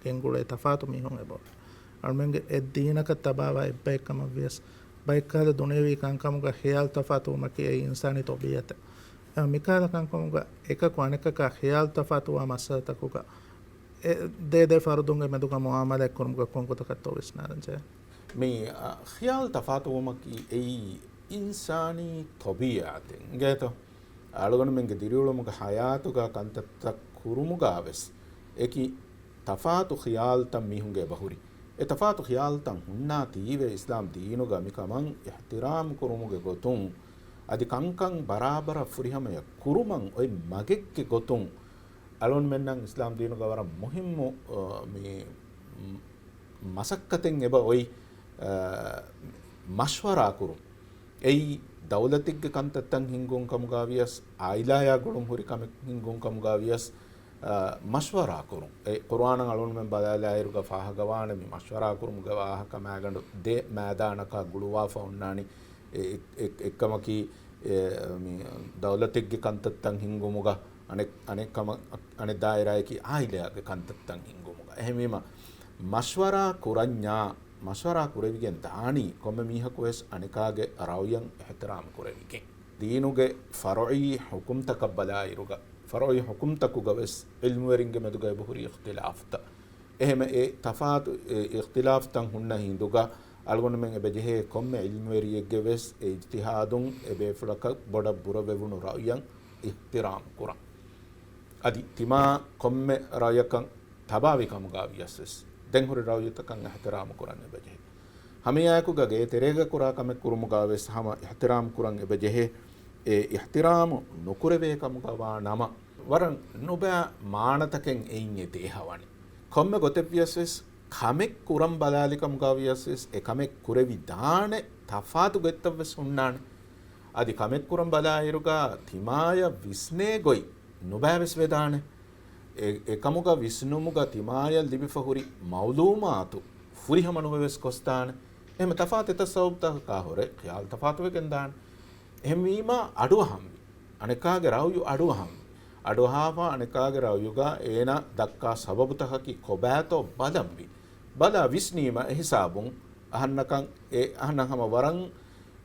ގެންގުޅޭ ތަފާތު މީހުން އެބައޮތް. އަޅުމެންގެ އެއް ދީނަކަށް ތަބާވާ އެއްބައެއްކަމަށްވިޔަސް، ބައެއްކަހަލަ ދުނިޔަވީ ކަންކަމުގަ ޚިޔާލު ތަފާތުވުމަކީ އެއީ އިންސާނީ ޠަބީޢަތެއް. އެ މިކަހަލަ ކަންކަމުގަ އެކަކު އަނެކަކާ ޚިޔާލު ތަފާތުވާ މައްސަލަތަކުގަ އެ ދޭދޭ ފަރުދުންގެ މެދުގަ މުޢާމަލާތް ކުރުމުގަ ކޮން ގޮތަކަށްތޯ ވިސްނާލަންޖެހޭ؟ މި، އަ، ޚިޔާލު ތަފާތުވުމަކީ އެއީ އިންސާނީ ޠަބީޢަތެއް އިނގޭތޯ؟ އަޅުގަނޑުމެންގެ ދިރިއުޅުމުގަ ޙަޔާތުގަ ކަންތައްތައް ކުރުމުގަވެސް އެކި ތަފާތު ޚިޔާލުތައް މީހުންގެ އެބަހުރި. އެ ތަފާތު ޚިޔާލުތައް ހުންނާތީވެ އިސްލާމް ދީނުގަ މިކަމަށް އިޙްތިރާމް ކުރުމުގެ ގޮތުން އަދި ކަންކަން ބަރާބަރަށް ފުރިހަމަޔަށް ކުރުމަށް އޮތް މަގެއްގެ ގޮތުން އަޅުގަނޑުމެންނަށް އިސްލާމް ދީނުގަ ވަރަށް މުހިއްމު، އަ، މި، މަ-، މަސައްކަތެއް އެބަ އޮތް، އަ، މަޝްވަރާ ކުރުން. އެއީ ދައުލަތެއްގެ ކަންތައްތައް ހިންގުން ކަމުގަ ވިޔަސް، އާއިލާޔާ ގުޅުން ހުރި ކަމެއް ހިންގުން ކަމުގަ ވިޔަސް، އަ، މަޝްވަރާ ކުރުން. އެ ޤުރުއާނަށް އަޅުގަނޑުމެން ބަލާލާއިރުގަ ފާހަގަވާނެ މި މަޝްވަރާ ކުރުމުގެ ވާހަކަ މާގަނޑު ދެ މައިދާނަކަށް ގުޅުވާފަ އޮންނާނީ. އެ، އެ، އެ، އެއްކަމަކީ، އެ، މި ދައުލަތެއްގެ ކަންތައްތައް ހިންގުމުގަ އަނެއް، އަނެއް ކަމަށް، އަނެއް ދާއިރާއަކީ އާއިލާގެ ކަންތައްތައް ހިންގުމުގަ. އެހެންވީމަ، މަޝްވަރާ ކުރަންޏާ، މަޝްވަރާ ކުރެވިގެން ދާނީ ކޮންމެ މީހަކުވެސް އަނެކާގެ ރައުޔަށް އިޙްތިރާމް ކުރެވިގެން. ދީނުގެ ފަރުޢީ ޙުކުމްތަކަށް ބަލާއިރުގަ، ފަރުޢީ ޙުކުމްތަކުގަވެސް ޢިލްމުވެރިންގެ މެދުގަ އެބަހުރި އިޚްތިލާފްތައް. އެހެމަ އެ ތަފާތު، އެ އިޚްތިލާފްތައް ހުންނަ ހިނދުގަ، އަޅުގަނޑުމެން އެބަޖެހޭ ކޮންމެ ޢިލްމުވެރިއެއްގެ ވެސް އެ އިޖްތިހާދުން އެ ބޭފުޅަކަށް ބޮޑަށް ބުރަވެވުނު ރައުޔަށް އިޙްތިރާމް ކުރަން. އަދި ތިމާ ކޮންމެ ރައުޔަކަށް ތަބާވި ކަމުގަ ވިޔަސް ވެސް، ދެން ހުރި ރައުޔުތަކަށް އިޙްތިރާމް ކުރަން އެބަޖެހޭ. ހަމައެއާއެކުގަ ގޭތެރޭގަ ކުރާ ކަމެއް ކުރުމުގަ ވެސް ހަމަ އިޙްތިރާމް ކުރަން އެބަޖެހޭ. އެ އިޙްތިރާމު ނުކުރެވޭ ކަމުގަ ވާ ނަމަ، ވަރަށް ނުބައި މާނަތަކެއް އެއިން އެ ދޭހަވަނީ. ކޮންމެ ގޮތެއްވިޔަސް ވެސް، ކަމެއް ކުރަން ބަލާލި ކަމުގަ ވިޔަސް ވެސް، އެ ކަމެއް ކުރެވިދާނެ ތަފާތު ގޮތްތައް ވެސް ހުންނާނެ. އަދި ކަމެއް ކުރަން ބަލާއިރުގަ ތިމާޔަށް ވިސްނޭ ގޮތް ނުބައި ވެސް ވެދާނެ. އެ، އެކަމުގަ ވިސްނުމުގަ ތިމާޔަށް ލިބިފަ ހުރި މަޢުލޫމާތު ފުރިހަމަ ނުވެވެސް ގޮސްދާނެ. އެހެމަ ތަފާތު އެތައް ސަބަބުތަކަކާ ހުރެ ޚިޔާލު ތަފާތުވެގެން ދާނެ. އެހެންވީމާ އަޑުއަހަންވީ. އަނެކާގެ ރައުޔު އަޑުއަހަންވީ. އަޑުއަހާފަ އަނެކާގެ ރައުޔުގަ އޭނަ ދައްކާ ސަބަބުތަކަކީ ކޮބާތޯ ބަލަންވީ. ބަލާ ވިސްނީމަ އެހިސާބުން އަހަންނަކަށް އެ އަހަންނަށް ހަމަ ވަރަށް،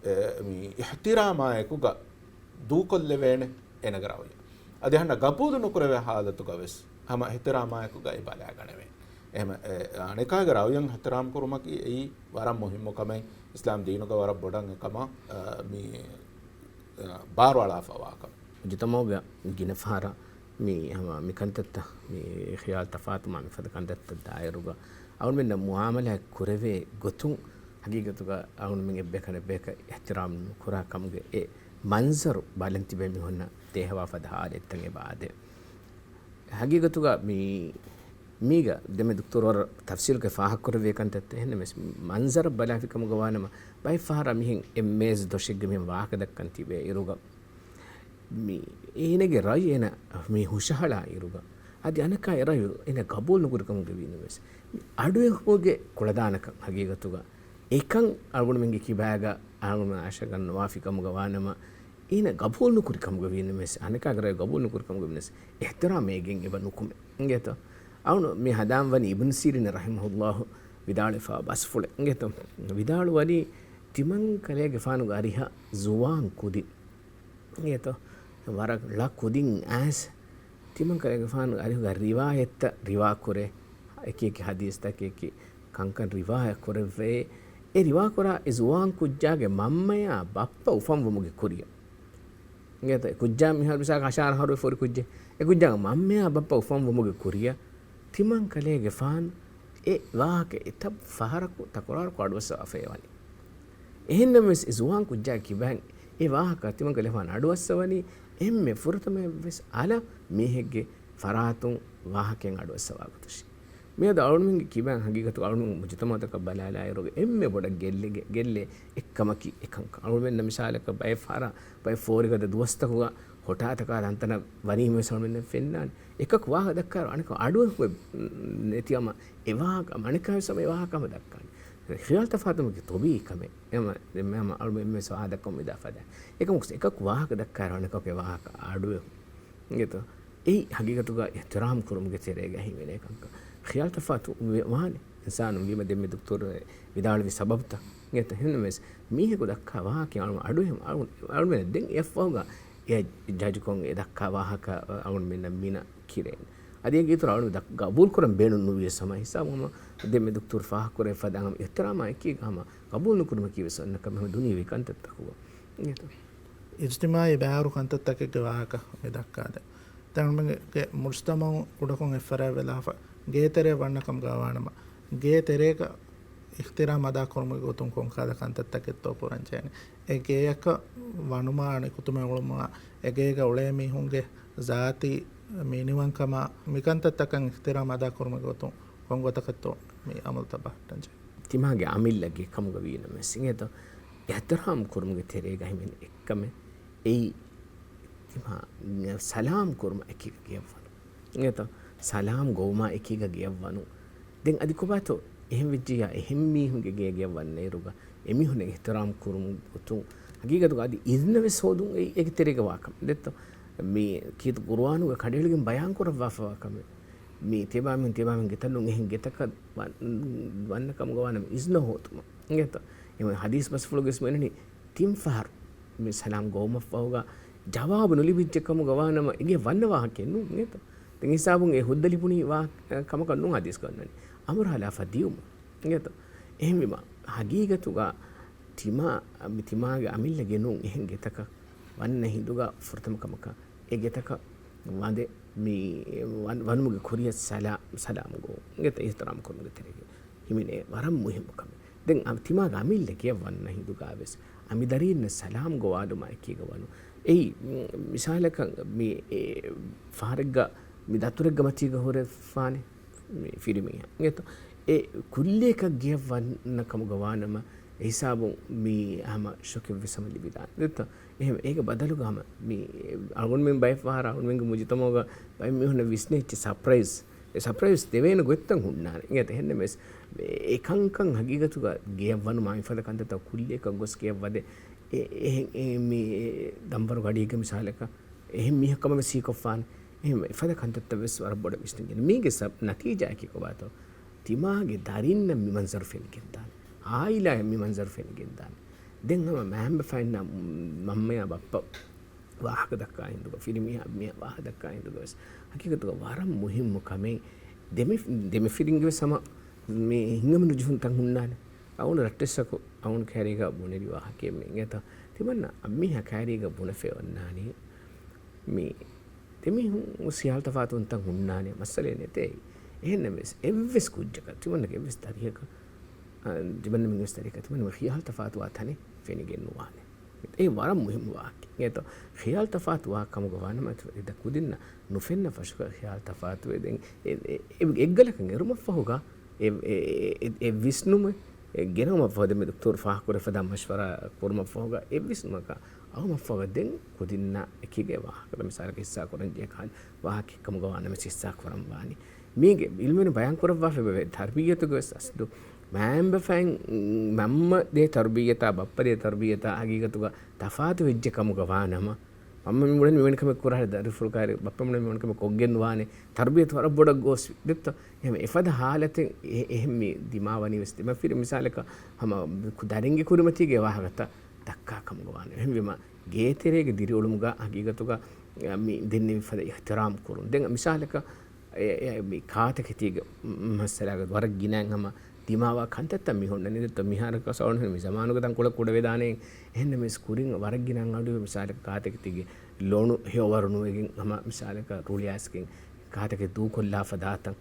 އެ، މި އިޙްތިރާމާއެކުގަ ދޫކޮށްލެވޭނެ އޭނަގެ ރައުޔަށް. އަދި އަހަންނަށް ގަބޫލު ނުކުރެވޭ ޙާލަތުގަ ވެސް ހަމަ އިޙްތިރާމާއެކުގައި ބަލާގަނެވޭނެ. އެހެމަ، އެ، އަނެކާގެ ރައުޔަށް އިޙްތިރާމް ކުރުމަކީ އެއީ ވަރަށް މުހިއްމު ކަމެއް، އިސްލާމް ދީނުގަ ވަރަށް ބޮޑަށް އެކަމަށް، އަ، މި، އަ، ބާރުއަޅާފަވާ ކަމެއް. މުޖުތަމަޢުގަ ގިނަ ފަހަރަށް މި ހަމަ މި ކަންތައްތައް، މި ޚިޔާލު ތަފާތު މާ މިފަދަ ކަންތައްތައް ދާއިރުގަ، އަޅުމެންނަށް މުޢާމަލާތް ކުރެވޭ ގޮތުން ހަގީގަތުގަ އަޅުމެން އެއްބަޔަކަށް އެއްބަޔަކަށް އިޙްތިރާމް ނުކުރާ ކަމުގެ އެ މަންޒަރު ބަލަން ތިބެ މި ހުންނަ ދޭހަވާ ފަދަ ޙާލަތްތައް އެބަ އާދޭ. ހަގީގަތުގަ މި، މީގަ ދެމެ ދުކްތުރު ވަރަށް ތަފްސީލުގައި ފާހަގަކުރެވޭ ކަންތައްތައް. އެހެންނަމަވެސް، މަންޒަރަށް ބަލާފި ކަމުގަ ވާނަމަ، ބައެއް ފަހަރަށް މިހެން އެއް މޭޒު ދޮށެއްގަ މިހެން ވާހަކަ ދައްކަން ތިބޭ އިރުގަ، މި އޭނަގެ ރައުޔު އޭނަ މި ހުށަހަޅާ އިރުގަ، އަދި އަނެކާ އެ ރައުޔު އޭނަ ގަބޫލު ނުކުރި ކަމުގަ ވީނަމަވެސް، މި އަޑުއެހުމުގެ ކުޅަދާނަކަން ހަގީގަތުގަ އެކަން އަޅުގަނޑުމެންގެ ކިބާގަ އަޅުގަނޑުމެން އަށަގަންނަވާފި ކަމުގަ ވާނަމަ، އޭނަ ގަބޫލު ނުކުރި ކަމުގަ ވީނަމަވެސް، އަނެކާގެ ރައުޔު ގަބޫލު ނުކުރި ކަމުގަ ވީނަމަވެސް، އިޙްތިރާމް އޭގެން އެބަ ނުކުމެ. އިނގޭތޯ؟ އަޅުން މި ހަދާން ވަނީ އިބްނު ސީރީން ރަޙިމަހުﷲ ވިދާޅުވެފަ ބަސްފުޅެއް. އިނގޭތޯ؟ ވިދާޅުވަނީ ތިމަން ކަލޭގެފާނުގެ އަރިހަށް ޒުވާން ކުދިން. އިނގޭތޯ؟ ވަރަށް ޅަ ކުދިން އައިސް، ތިމަން ކަލޭގެފާނުގެ އަރިހުގަ ރިވާޔަތްތައް ރިވާކުރޭ. އެކި އެކި ޙަދީޘްތައް އެކި އެކި ކަންކަން ރިވާޔަތް ކުރެވޭ. އެ ރިވާކުރާ އެ ޒުވާން ކުއްޖާގެ މަންމަޔާ ބައްޕަ އުފަންވުމުގެ ކުރިއަށް. އިނގޭތޯ؟ އެ ކުއްޖާ މިހާރު މިސާލަކަށް އަށާރަ އަހަރު ފޯރި ކުއްޖެއް. އެ ކުއްޖާގެ މަންމަޔާ ބައްޕަ އުފަންވުމުގެ ކުރިއަށް ތިމަން ކަލޭގެފާނު އެ ވާހަކަ އެތައް ފަހަރަކު ތަކުރާރުކޮށް އަޑުއައްސަވާފައި ވަނީ. އެހެންނަމަވެސް، އެ ޒުވާން ކުއްޖާގެ ކިބައިން އެ ވާހަކަ ތިމަން ކަލޭގެފާނު އަޑުއައްސަވަނީ އެންމެ ފުރަތަމަޔަށްވެސް އަލަށް މީހެއްގެ ފަރާތުން ވާހަކައިން އަޑުއައްސަވާ ގޮތަށް. މިއަދު އަޅުމެންގެ ކިބައިން ހަގީގަތުގަ އަޅުމެން މުޖުތަމަޢުތަކަށް ބަލާލާއިރު އެންމެ ބޮޑަށް ގެއްލެ-، ގެ-، ގެއްލޭ އެއްކަމަކީ އެކަންކަން. އަޅުމެންނަށް މިސާލަކަށް ބައެއް ފަހަރަށް ބައެއް ފޯރިގަދަ ދުވަސްތަކުގަ ހޮޓާތަކާ ތަންތަނަށް ވަނީމަވެސް އަޅުމެންނަށް ފެންނާނެ. އެކަކު ވާހަކަ ދައްކާއިރު އަނެކަކު އަޑުއެހުމެއް ނެތި ހަމަ އެ ވާހަކަ، އަނެކާވެސް ހަމަ އެ ވާހަކަ ހަމަ ދައްކާނެ. ޚިޔާލު ތަފާތުވުމަކީ ޠަބީޢީ ކަމެއް. އެހެންވީމަ އަޅުމެން އެންމެ ވާހަކަ ދައްކަމުން މިދާ ފަދަ. އެކަމަކު އެކަކު ވާހަކަ ދައްކާއިރު އަނެކަކު އެ ވާހަކަ އަޑުއެހުން. އިނގޭތޯ؟ އެއީ ހަގީގަތުގަ އިޙްތިރާމް ކުރުމުގެ ތެރޭގަ ހިމެނޭ ކަންކަން. ޚިޔާލު ތަފާތު ވެ-، ވާނެ. އިންސާނުން ވީމަ ދެންމެ ދުކްތޯރު ވިދާޅުވި ސަބަބުތައް. އިނގޭތޯ؟ އެހެންނަމަވެސް މީހަކު ދައްކާ ވާހަކައިން އަޅު-، އަޑުއެހުން، އަޅު-، އަޅުމެން ދެން އެއަށްފަހުގަ އެ ޖަޖުކޮށް އެ ދައްކާ ވާހަކަ އަޅުމެންނަށް މިނަ ކިރޭނެ. އަދި އޭގެ އިތުރަށް އަޅު ދަ-، ގަބޫލު ކުރަން ބޭނުން ނުވިޔަސް ހަމަ ހިސާބު ހަމަ ދެންމެ ދުކްތޫރު ފާހަގަކުރެއްވި ފަދަ ހަމަ އިޙްތިރާމާ އެކީގަ ހަމަ ގަބޫލު ނުކުރުމަކީ ވެސް އަންނަ ކަމެއް ހަމަ ދުނިޔެވީ ކަންތައްތަކުގަ. އިނގޭތޯ؟ އިޖްތިމާޢީ ބައިވަރު ކަންތައްތަކެއްގެ ވާހަކަ މި ދައްކާދޭ. ދެން އަޅުމެންގެ މުޖުތަމަޢު ކުޑަކޮށް އެއްފަރާތް ވެލާފަ ގޭތެރެއަށް ވަންނަ ކަމުގަ ވާނަމަ، ގޭތެރޭގަ އިޙްތިރާމް އަދާކުރުމުގެ ގޮތުން ކޮންކަހަލަ ކަންތައްތަކެއްތޯ ކުރަން ޖެހޭނެ. އެ ގެޔަކަށް ވަނުމާ ނިކުތުމެއް އުޅުމާ، އެ ގޭގަ އުޅޭ މީހުންގެ ޒާތީ މިނިވަންކަމާ، މިކަންތައްތަކަށް އިޙްތިރާމް އަދާކުރުމުގެ ގޮތުން ކޮންގޮތަކަށްތޯ މި އަމަލުތައް ބަހައްޓަންޖެހޭ؟ ތިމާގެ އަމިއްލަ ގެ ކަމުގަ ވީނަމަވެސް އިނގޭތޯ، އިޙްތިރާމް ކުރުމުގެ ތެރޭގަ ހިމެނޭ އެއްކަމެއް އެއީ، ތިމާ ސަލާމް ކުރުމަށް އެކީގަ ގެޔަށް ވަނުން. އިނގޭތޯ؟ ސަލާމް ގޮވުމާ އެކީގަ ގެޔަށް ވަނުން. ދެން އަދި ކޮބާތޯ އެހެން ވެއްޖިއްޔާ އެހެން މީހުންގެ ގޭ ގެޔަށް ވަންނައިރުގަ އެމީހުންނަށް އިޙްތިރާމް ކުރުމުގެ ގޮތުން ހަގީގަތުގަ އަދި އިޒްނަވެސް ހޯދުން އެއީ އޭގެ ތެރޭގަ ވާ ކަމެއް. ދެއްތޯ؟ މި ކީރިތި ޤުރުއާނުގަ ކަނޑައެޅިގެން ބަޔާން ކުރައްވާފަވާ ކަމެއް. މި ތިޔަބައިމީހުން ތިޔަބައިމީހުން ގެތައް ނޫން އެހެން ގެތަކަށް ވަން-، ވަންނަ ކަމުގަ ވާނަމަ އިޒްނަ ހޯދުމަށް. އިނގޭތޯ؟ އެހެން ޙަދީޘް ބަސްފުޅުގަވެސް މި އޮންނަނީ ތިން ފަހަރު މި ސަލާމް ގޮވުމަށްފަހުގަ ޖަވާބު ނުލިބިއްޖެ ކަމުގަ ވާނަމަ އޭގެ ވަންނަ ވާހަކައެއް ނޫން އިނގޭތޯ؟ ދެން ހިސާބުން އެ ހުއްދަ ލިބުނީ ވާ-، ކަމަކަށް ނޫން ޙަދީޘްގަ އޮންނަނީ. އަމުރާލާފަ ދިޔުމުން އިނގޭތޯ؟ އެހެންވީމަ ހަގީގަތުގަ ތިމާ، މި ތިމާގެ އަމިއްލަ ގެ ނޫން އެހެން ގެތަކަށް ވަންނަ ހިނދުގަ ފުރަތަމަ ކަމަކަށް އެ ގެތަކަށް ވަންދެން މި ވަން-، ވަނުމުގެ ކުރިއަށް ސަލާ-، ސަލާމް ގޮވުން. އިނގޭތޯ؟ އިޙްތިރާމް ކުރުމުގެ ތެރޭގަ ހިމެނޭ ވަރަށް މުހިއްމު ކަމެއް. ދެން އަ-، ތިމާގެ އަމިއްލަ ގެޔަށް ވަންނަ ހިނދުގަވެސް އަނބިދަރީންނަށް ސަލާމް ގޮވާލުމާ އެކީގަ ވަނުން. އެއީ، މި-، މިސާލަކަށް މި އެ ފަހަރެއްގަ މި ދަތުރެއްގެ މަތީގަ ހުރެފާނެ މި ފިރިމީހާ. އިނގޭތޯ؟ އެ ކުއްލިއަކަށް ގެޔަށް ވަންނަ ކަމުގަ ވާނަމަ އެ ހިސާބުން މި ހަމަ ޝޮކެއްވެސް ހަމަ ލިބިދާނެ. ދެއްތޯ؟ އެހެން އޭގެ ބަދަލުގަ ހަމަ މި އަޅުގަނޑުމެން ބައެއް ފަހަރަށް އަޅުގަނޑުމެންގެ މުޖުތަމަޢުގަ ބައެއް މީހުންނަށް ވިސްނޭ އެއްޗެއް ސަޕްރައިޒް، އެ ސަޕްރައިޒް ދެވޭނެ ގޮތްތައް ހުންނާނެ. އިނގޭތޯ؟ އެހެންނަމަވެސް އެ ކަންކަން ހަގީގަތުގަ ގެޔަށް ވަނުމާ މިފަދަ ކަންތައްތައް ކުއްލިއަކަށް ގޮސް ގެޔަށް ވަދެ އެ-، އެހެން އެ މި ދަންވަރު ގަޑީގެ މިސާލަކަށް އެހެން މީހަކު ކަމަށް ވެސް ހީކޮށްފާނެ. އެހެން އެފަދަ ކަންތައްތައް ވެސް ވަރަށް ބޮޑަށް ވިސްނިގެން. މީގެ ސަބް-، ނަތީޖާއަކީ ކޮބާތޯ؟ ތިމާގެ ދަރިންނަށް މި މަންޒަރު ފެނިގެންދާނެ. އާއިލާއަށް މި މަންޒަރު ފެނިގެންދާނެ. ދެން ހަމަ މައިންބަފައިންނާ މަންމަޔާ ބައްޕަ ވާހަކަ ދައްކާ ހިނދުގަ، ފިރިމީހާ އަނބިމީހާ ވާހަކަ ދައްކާ ހިނދުގަ ވެސް ހަގީގަތުގަ ވަރަށް މުހިއްމު ކަމެއް. ދެމި-، ދެމިފިރިންގެ ވެސް ހަމަ މި ހިނގަމި ނުޖެހުންތައް ހުންނާނެ. އަޅުގަނޑު ރައްޓެއްސަކު އަޅުގަނޑު ކައިރީގަ ބުނެލި ވާހަކައެއް މި އިނގޭތޯ؟ ތިމަންނަ އަނބިމީހާ ކައިރީގަ ބުނެފައި އޮންނާނީ މި ދެމީހުން ސިޔާޅު ތަފާތުވުންތައް ހުންނާނެ، މައްސަލައެއް ނެތޭ. އެހެންނަމަވެސް އެއްވެސް ކުއްޖަކަށް ތިމަންނަގެ އެއްވެސް ދަރިއަކަށް، އަ، ތިމަންނަމެންގެ ވެސް ދަރިއަކަށް ތިމަންނަމެން ޚިޔާލު ތަފާތުވާ ތަނެއް ފެނިގެން ނުވާނެ. އެ ވަރަށް މުހިއްމު ވާހަކައެއް. އެތޯ، ޚިޔާލު ތަފާތުވާ ކަމުގަ ވާނަމަ އެތަ ކުދިންނަށް ނުފެންނަ ފަށުގަ ޚިޔާލު ތަފާތުވެ ދެން އެ، އެ، އެ، އެއްގަލަކަށް އެރުމަށްފަހުގަ އެ، އެ، އެ، އެ، އެ ވިސްނުމެއް އެ ގެނައުމަށްފަހު ދެންމެ ދޮކްތޯރު ފާހަގަކުރެ ފަދަ މަޝްވަރާ ކުރުމަށްފަހުގަ އެ ވިސްނުމަކަށް އައުމަށްފަހުގަ ދެން ކުދިންނަށް އެކީގަ ވާހަކަ މިސާލަކަށް ހިއްސާ ކުރަންޖެހޭ ކަހަލަ ވާހަކަ ކަމުގަ ވާނަމަސް ހިއްސާ ކުރަން ވާނީ. މީގެ އިލްމުވެރިން ބަޔާން ކުރައްވާފައި ވޭ ތަރުބިއްޔަތުގެ ވެސް އަސްލު މައިންބަފައިން މަންމަ ދޭ ތަރުބިއްޔަތާ ބައްޕަ ދޭ ތަރުބިއްޔަތާ ހަގީގަތުގަ ތަފާތު ވެއްޖެ ކަމުގަ ވާނަމަ، މަންމަ މި ބުނަނީ މިވެނި ކަމެއް ކުރާ ދަރިފުޅު ކައިރި ބައްޕަ ބުނަނީ މިވެނި ކަމެއް ކޮށްގެން ވާނެ، ތަރުބިއްޔަތު ވަރަށް ބޮޑަށް ގޯސް ދެއްތޯ. އެހެން އެފަދަ ހާލަތެއް އެ-، އެހެން މި ދިމާވަނީ ވެސް ދެމަފިރި މިސާލަކަށް ހަމަ ދަރިންގެ ކުރިމަތީގެ ވާހަކަތައް ދައްކާ ކަމުގަ ވާނެ. އެހެންވީމަ ގޭތެރޭގެ ދިރިއުޅުމުގަ ހަގީގަތުގަ މި ދެންނެވި ފަދަ އިޙްތިރާމް ކުރުން. ދެން މިސާލަކަށް އެ، އެ، މި ކާތަކެތީގެ މައްސަލާގަ ވަރަށް ގިނައިން ހަމަ ދިމާވާ ކަންތައްތައް މި ހުންނަނީ. ދެއްތޯ މިހާރަކަށް ސައުން މި ޒަމާނުގެ ތަންކޮޅެއް ކުޑަވެދާނެ. އެހެންނަމަވެސް ކުރިން ވަރަށް ގިނައިން އަޑު މިސާލަކަށް ކާތަކެތީގެ ލޮނު ހެޔޮވަރު ނުވެގެން ހަމަ މިސާލަކަށް ރުޅިއައިސްގެން ކާތަކެތި ދޫކޮށްލާފަ ދާތަން.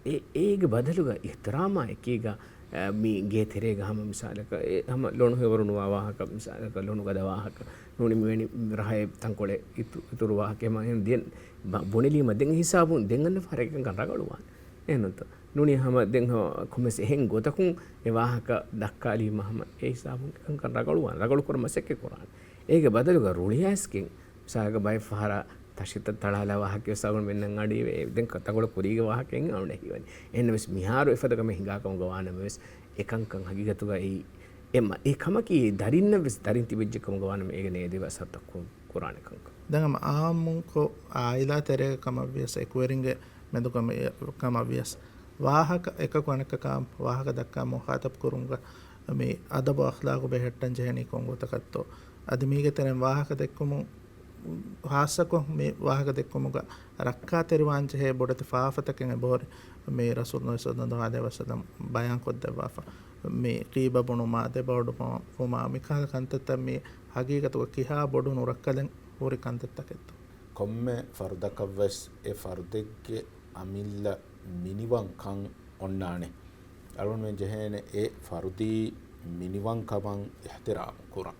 އެ، އޭގެ ބަދަލުގަ އިޙްތިރާމާ އެކީގަ އަ، މި ގޭ ތެރޭގަ ހަމަ މިސާލަކަށް، އެ، ހަމަ ލޮނު ހެވަރު ނުވާ ވާހަކަ، މިސާލަކަށް ލޮނު ގަދަ ވާހަކަ، ނޫނީ މިވެނި ރަހައެއް ތަންކޮޅެއް އިތު-، އިތުރު ވާހަކަ ހަމަ އެހެން ދެން ބަ-، ބުނެލީމަ ދެން ހިސާބުން ދެން އަންނަ ފަހަރަކަށް ރަގަޅުވާނެ. އެހެންތަ؟ ނޫނީ ހަމަ ދެން ހަމަ ކޮންމެސް އެހެން ގޮތަކުން އެ ވާހަކަ ދައްކާލީމަ ހަމަ އެ ހިސާބުން ކަންކަން ރަގަޅުވާނެ. ރަގަޅު ކުރަން މަސައްކަތް ކުރާނެ. އޭގެ ބަދަލުގަ ރުޅިއައިސްގެން މިސާލަކަށް ބައެއް ފަހަރަށް ތަށިތައް ތަޅާލާ ވާހަކަވެސް އަޅުގަނޑުމެންނަށް އަޑުއިވޭ. ދެން ތަންކޮޅެއް ކުރީގެ ވާހަކައެއް އަޅުގަނޑަށް ހީވަނީ. އެހެންނަމަވެސް މިހާރު އެފަދަ ކަމެއް ހިނގާ ކަމުގަ ވާނަމަވެސް އެކަންކަން ހަގީގަތުގައި އެ މަ-، އެ ކަމަކީ ދަރިންނަށްވެސް ދަރިން ތިބެއްޖެ ކަމުގަ ވާނަމަ އޭގެ ނޭދެވި އަސަރުތައް ކު-، ކުރާނެ ކަންކަން. ދެން ހަމަ އާއްމުކޮށް އާއިލާ ތެރޭގަ ކަމަށްވިޔަސް އެކުވެރިންގެ މެދު ކަމަށް، ކަމަށްވިޔަސް ވާހަކަ އެކަކު އަނެކަކާ ވާހަކަ ދައްކާ މުޚާތަބް ކުރުމުގަ މި އަދަބު އަޚްލާގު ބެހެއްޓަން ޖެހެނީ ކޮން ގޮތަކަށްތޯ؟ އަދި މީގެ ތެރެއިން ވާހަކަ ދެއްކުމުން ހާއްސަކޮށް މި ވާހަކަ ދެއްކުމުގަ ރައްކާތެރިވާން ޖެހޭ ބޮޑެތި ފާފަތަކެއް އެބަހުރި މި ރަސޫލު ޞައްލައްލާހު ޢަލައިހި ވަސައްލަމް ބަޔާންކޮށްދެއްވާފަ. މި ޣީބަ ބުނުމާ، ދެބައޮޑު ފުމާ، މިކަހަލަ ކަންތައްތައް މީ ހަގީގަތުގަ ކިހާ ބޮޑު ނުރައްކަލެއް ހުރި ކަންތައްތަކެއްތޯ؟ ކޮންމެ ފަރުދަކަށްވެސް އެ ފަރުދެއްގެ އަމިއްލަ މިނިވަންކަން އޮންނާނެ. އަޅުގަނޑުމެން ޖެހޭނެ އެ ފަރުދީ މިނިވަންކަމަށް އިޙްތިރާމް ކުރަން.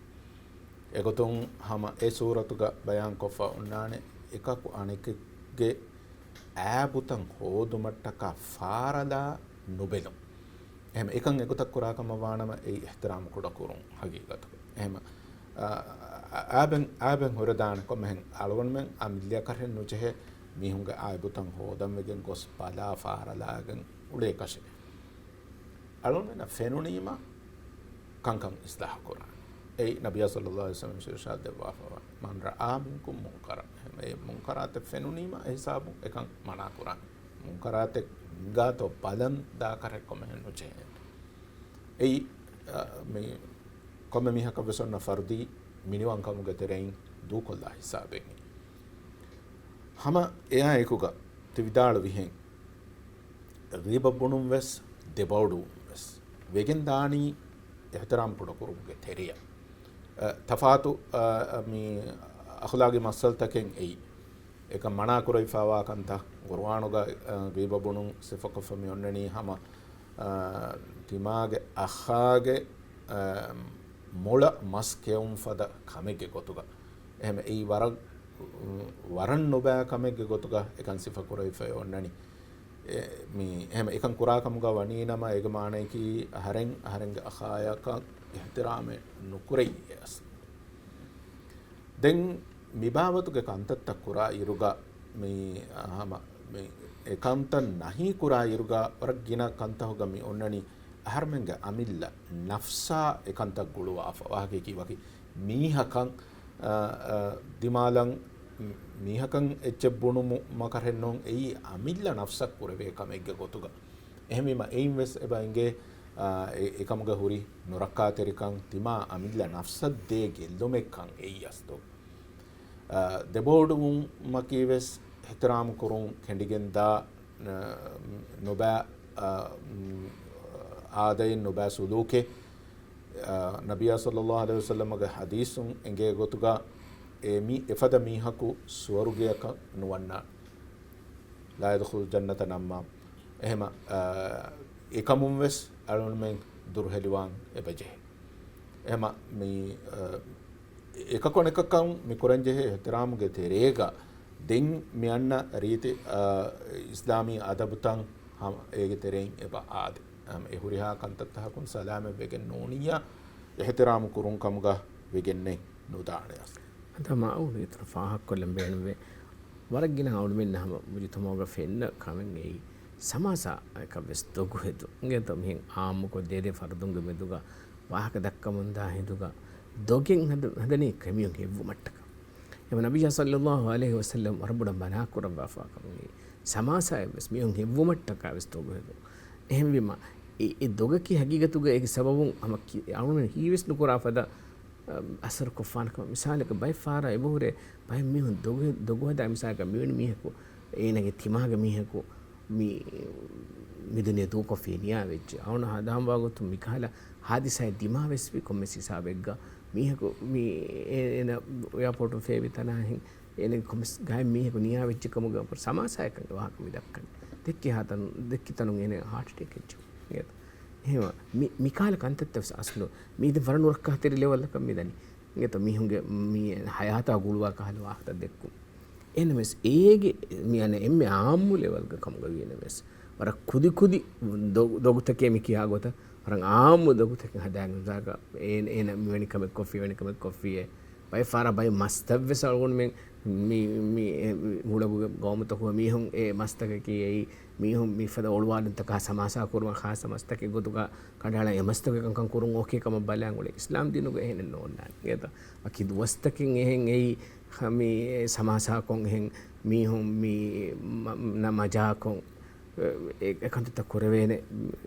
އެގޮތުން ހަމަ އެ ސޫރަތުގަ ބަޔާންކޮށްފަ އޮންނާނެ، އެކަކު އަނެކެއްގެ އައިބުތައް ހޯދުމަށްޓަކާ ފާރަލާ ނުބެލުން. އެހެން އެކަން އެގޮތަށް ކުރާ ކަމަށް ވާނަމަ، އެއީ އިޙްތިރާމް ކުޑަކުރުން ހަގީގަތުގަ. އެހެން، އާ، އާ، އާބެން، އާބެން ހުރެދާނެ ކޮންމެހެން އަޅުގަނޑުމެން އަމިއްލައަކަށް ނުޖެހޭ މީހުންގެ އައިބުތައް ހޯދަން ވެގެން ގޮސް ބަލާ ފާރަލާގެން އުޅޭކަށެއް. އަޅުގަނޑުމެންނަށް ފެނުނީމަ ކަންކަން އިސްލާހު ކުރާނެ. އެއީ ނަބިއްޔާ ޞައްލައްލާހު ޢަލައިހި ވަސައްލަމަ އިރުޝާދު ދެއްވާފަވާ، "މަން ރައާ މިންކުމް މުންކަރަން." އެ މުންކަރާތެއް ފެނުނީމަ އެ ހިސާބުން އެކަން މަނާ ކުރާނެ. މުންކަރާތެއް ހިނގާތޯ ބަލަން ދާކަށެއް ކޮންމެހެން ނުޖެހޭނެ. އެއީ، އަ، މި ކޮންމެ މީހަކަށް ވެސް އޮންނަ ފަރުދީ މިނިވަންކަމުގެ ތެރެއިން ދޫކޮށްލާ ހިސާބެއް. ހަމަ އެއާ އެކުގަ ތި ވިދާޅުވިހެން، ޣީބަ ބުނުން ވެސް، ދެބައޮޑުވުން ވެސް ވެގެން ދާނީ އިޙްތިރާމް ކުޑަކުރުމުގެ ތެރެއަށް. އަ، ތަފާތު، އަ، މި އަޚްލާގީ މައްސަލަތަކެއް އެއީ. އެކަން މަނާ ކުރެވިފައިވާ ކަންތައް ޤުރުއާނުގަ، އަ، ޣީބަ ބުނުން ސިފަކޮށްފަ މި އޮންނަނީ ހަމަ، އަ، ތިމާގެ އަޚާގެ، އަ، މޮޅަށް މަސް ކެއުން ފަދަ ކަމެއްގެ ގޮތުގަ. އެހެން އެއީ ވަރަށް، ވަރަށް ނުބައި ކަމެއްގެ ގޮތުގަ އެކަން ސިފަ ކުރެވިފައި އޮންނަނީ. އެ، މި، އެހެން އެކަން ކުރާ ކަމުގަ ވަނީ ނަމަ، އޭގެ މާނަޔަކީ އަހަރެން، އަހަރެންގެ އަޚާޔަކަށް އިޙްތިރާމެއް ނުކުރެއްޔޭ އަސްލު. ދެން މިބާވަތުގެ ކަންތައްތައް ކުރާ އިރުގަ މި، އަ، ހަމަ މި އެ ކަންތައް ނަހީ ކުރާ އިރުގަ ވަރަށް ގިނަ ކަންތަހުގަ މި އޮންނަނީ އަހަރުމެންގެ އަމިއްލަ ނަފްސާ އެ ކަންތައް ގުޅުވާފަ. ވާހަކައަކީ ވަކި މީހަކަށް، އަ، އަ، ދިމާލަށް މީހަކަށް އެއްޗެއް ބުނުމަކަށެއް ނޫން، އެއީ އަމިއްލަ ނަފްސަށް ކުރެވޭ ކަމެއްގެ ގޮތުގަ. އެހެންވީމަ އެއިން ވެސް އެބަ އެނގޭ، އާ، އެ، އެކަމުގަ ހުރި ނުރައްކާތެރިކަން، ތިމާ އަމިއްލަ ނަފްސަށް ދޭ ގެއްލުމެއްކަން އެއީ އަސްލު. އާ، ދެބައޮޑުވުމަކީ ވެސް އިޙްތިރާމް ކުރުން ކެނޑިގެންދާ، އާ، ނުބައި، އާ، މް، އާދައެއް ނުބައި ސުލޫކެއް. އާ، ނަބިއްޔާ ޞައްލައްލާހު ޢަލައިހި ވަސައްލަމަގެ ޙަދީޘުން އެނގޭ ގޮތުގަ އެ މި އެފަދަ މީހަކު ސުވަރުގެއަކަށް ނުވަންނާނެ. لا يدخل الجنة نمام. އެހެމަ، އާ، އެކަމުން ވެސް އަޅުގަނޑުމެން ދުރުހެލިވާން އެބަޖެހޭ. އެހެމަ މި، އާ، އެކަކު އަނެކަކަށް މި ކުރަންޖެހޭ އިޙްތިރާމުގެ ތެރޭގަ ދެން މި އަންނަ ރީތި، އާ، އިސްލާމީ އަދަބުތައް ހަމަ އޭގެ ތެރެއިން އެބަ އާދެ. އަމ، އެ ހުރިހާ ކަންތައްތަކަކުން ސަލާމަތްވެގެން ނޫނިއްޔާ އިޙްތިރާމު ކުރުން ކަމުގަ ވެގެންނެއް ނުދާނެ އަސްލު. ހަނދާ މާ އަޅުގަނޑު އިތުރަށް ފާހަގަކޮށްލަން ބޭނުންވޭ. ވަރަށް ގިނަ އަޅުމެންނަށް ހަމަ މުޖުތަމަޢުގަ ފެންނަ ކަމެއް އެއީ، ސަމާސާއަކަށް ވެސް ދޮގު ހެދުން. އިނގޭތޯ މިހެން އާއްމުކޮށް ދޭދޭ ފަރުދުންގެ މެދުގަ ވާހަކަ ދައްކަމުންދާ ހިނދުގަ ދޮގެއް ހަދ-، ހަދަނީ ކަމިޔުން ހެއްވުމަށްޓަކާ. އެމަ ނަބިއްޔާ ޞައްލައްލާހު ޢަލައިހި ވަސައްލަމް ވަރަށް ބޮޑަށް މަނާކުރައްވާފާ ކަމުގެ ސަމާސާއެއް ވެސް މިއޮން ހެއްވުމަށްޓަކާ ވެސް ދޮގު ހެދުން. އެހެންވީމަ، އެ، އެ ދޮގަކީ ހަގީގަތުގަ އޭގެ ސަބަބުން ހަމަ ކި-، އަޅުގަނޑު ހީވެސް ނުކުރާ ފަދަ، އަ، އަސަރު ކޮށްފާނެ ކަމަށް. މިސާލަކަށް ބައެއް ފަހަރަށް އެބަހުރޭ، ބައެއް މީހުން ދޮގު، ދޮގު ހަދާ މިސާލަކަށް މިވެނި މީހަކު އޭނަގެ ތިމާގެ މީހަކު މި، މި ދުނިޔެ ދޫކޮށްފި ނިޔާވެއްޖެ. އަޅުގަނޑު ހަނދާންވާ ގޮތުން މިކަހަލަ ހާދިސާއެއް ދިމާވެސްވި ކޮންމެސް ހިސާބެއްގަ މީހަކު މި އޭ-، އޭނަ އެއާޕޯޓުން ފޭބި ތަނާހެން އޭނަގެ ކޮންމެސް ގާތް މީހަކު ނިޔާވެއްޖެ ކަމުގަ ސަމާސާއަކަށް ވާހަކަ މި ދައްކަނީ. ދެއްކި ހާ ތަނު-، ދެއްކި ތަނުން އޭނަ ހާޓް އެޓޭކް އެއްޗެއް. އެހެންވީމަ، މި، މިކަހަލަ ކަންތައްތައް ވެސް އަސްލު މީ ދެން ވަރަށް ނުރައްކާތެރި ލެވަލަކަށް މި ދަނީ. އިނގޭތޯ؟ މީހުންގެ މި ހަޔާތާ ގުޅުވާ ކަހަލަ ވާހަކަތައް ދެއްކުން. އެހެންނަމަވެސް އޭގެ މި އަނެއް އެންމެ އާއްމު ލެވަލްގަ ކަމުގަ ވީނަމަވެސް، ވަރަށް ކުދި ކުދި ދޮގު، ދޮގުތަކޭ މި ކިޔާ ގޮތަށް ވަރަށް އާއްމު ދޮގުތަކެއް ހަދާގެން އެންމެ އޭނަ މިވެނި ކަމެއް ކޮށްފި، އެވެނި ކަމެއް ކޮށްފިއޭ. ބައެއް ފަހަރަށް ބައެއް މަސްތައް ވެސް އަޅުގަނޑުމެން މި، މި، އެ، ހުޅަގުގެ ގައުމުތަކުގަ މީހުން އެ މަސްތަކަކީ އެއީ، މީހުން މިފަދަ އޮޅުވާލުންތަކާ ސަމާސާ ކުރުމަށް ޚާއްޞަ މަސްތަކެއް ގޮތުގަ ކަނޑައަޅާ އެ މަސްތަކުގެ ކަންކަން ކުރުން އޯކޭ ކަމަށް ބަލާން އުޅޭ. އިސްލާމް ދީނުގަ އެހެނެއް ނޯންނާނެ. އިނގޭތޯ؟ ވަކި ދުވަސްތަކެއް އެހެން އެއީ، ހަ، މި ސަމާސާކޮށް އެހެން މީހުން މި މަ-، ނަ-، މަޖާކޮށް އެ، އެ ކަންތައްތައް ކުރެވޭނެ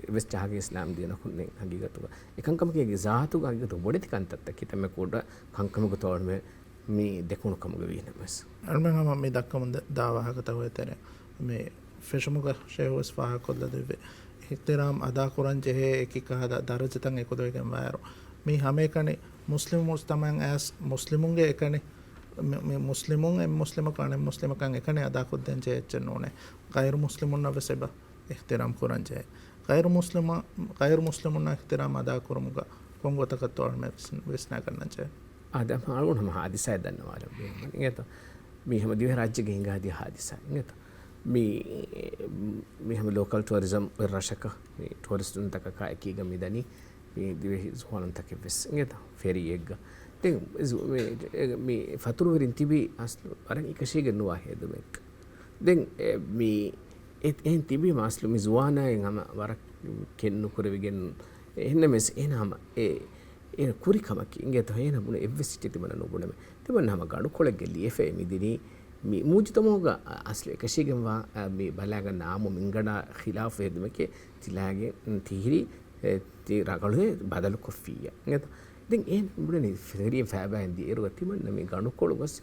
އެއްވެސް ޖަހާގެ އިސްލާމް ދީނަކުން ނެތް ހަގީގަތުގަ. އެކަންކަމަކީ އޭގެ ޒާތުގަ ހަގީގަތު ބޮޑެތި ކަންތައްތައް ކިތަންމެ ކުޑަ ކަންކަމަކު ތޯޅުމެ މި ދެކުނު ކަމުގަ ވީނަމަވެސް. އަޅުމެން ހަމަ މި ދައްކަމުން ދާ ވާހަކަތައް އޮތް ތެރޭ މި ފެށުމުގަ ޝޭހު ވެސް ފާހަގަކޮށްލަދެއްވި އިޙްތިރާމް އަދާ ކުރަން ޖެހޭ އެކި ކަހަލަ ދަރަޖަތައް އެކުލެވިގެން ވާއިރު، މީ ހަމައެކަނި މުސްލިމް މުޖްތަމަޢަށް އައިސް މުސްލިމުންގެ އެކަނި މި، މި މުސްލިމުން އެއް މުސްލިމަކު އަނެއް މުސްލިމަކަށް އެކަނި އަދާ ކޮށްދޭން ޖެހޭ އެއްޗެއް ނޫނޭ. ޣައިރު މުސްލިމުންނަށް ވެސް އެބަ އިޙްތިރާމް ކުރަން ޖެހޭ. ޣައިރު މުސްލިމު، ޣައިރު މުސްލިމުންނަށް އިޙްތިރާމް އަދާ ކުރުމުގަ ކޮން ގޮތަކަށްތޯ އަޅުމެން ވިސް، ވިސްނާ ގަންނަން ޖެހޭ؟ އާދެ، ހަމަ އަޅުގަނޑު ހަމަ ހާދިސާއެއް ދަންނަވާލަން ބޭނުންވަނީ. އިނގޭތޯ؟ މީ ހަމަ ދިވެހިރާއްޖޭގެ ހިނގާދިޔަ ހާދިސާ. އިނގޭތޯ؟ މީ، މީ ހަމަ ލޯކަލް ޓޫރިޒަމް ރަށަކަށް މި ޓޫރިސްޓުންތަކަކާ އެކީގަ މި ދަނީ މި ދިވެހި ޒުވާނުންތަކެއް ވެސް. އިނގޭތޯ؟ ފެރީއެއްގަ. ދެން މި، މި ފަތުރުވެރިން ތިބީ އަސްލު ވަރަށް އެކަށީގެން ނުވާ ހެދުމެއް. ދެން އެ، މި އެ، އެހެން ތިބީމަ އަސްލު މި ޒުވާނާއިން ހަމަ ވަރަށް ކެތް ނުކުރެވިގެން، އެހެންނަމަވެސް އޭނަ ހަމަ އެ، އޭނަ ކުރި ކަމަކީ އިނގޭތޯ، އޭނަ ބުނެ އެއްވެސް އެއްޗެއް ތިމަންނަ ނުބުނެމެ. ތިމަންނަ ހަމަ ގަނޑުކޮޅެއްގެ ލިޔެފައި މިދިނީ މި މުޖުތަމަޢުގަ އަސްލު އެކަށީގެންވާ، އަ، މި ބަލާގަންނަ އާއްމު މިންގަނޑާ ޚިލާފު ހެދުމެކޭ ތިލާގެ، އުން، ތިހިރީ، އެ، ތި ރަގަޅުހޭ ބަދަލުކޮށްފިއްޔާ. އިނގޭތޯ؟ ދެން އޭނަ ބުނަނީ ފެރީން ފައިބާއިން ދިޔައިރުގަ ތިމަންނަ މި ގަނޑުކޮޅު ގޮސް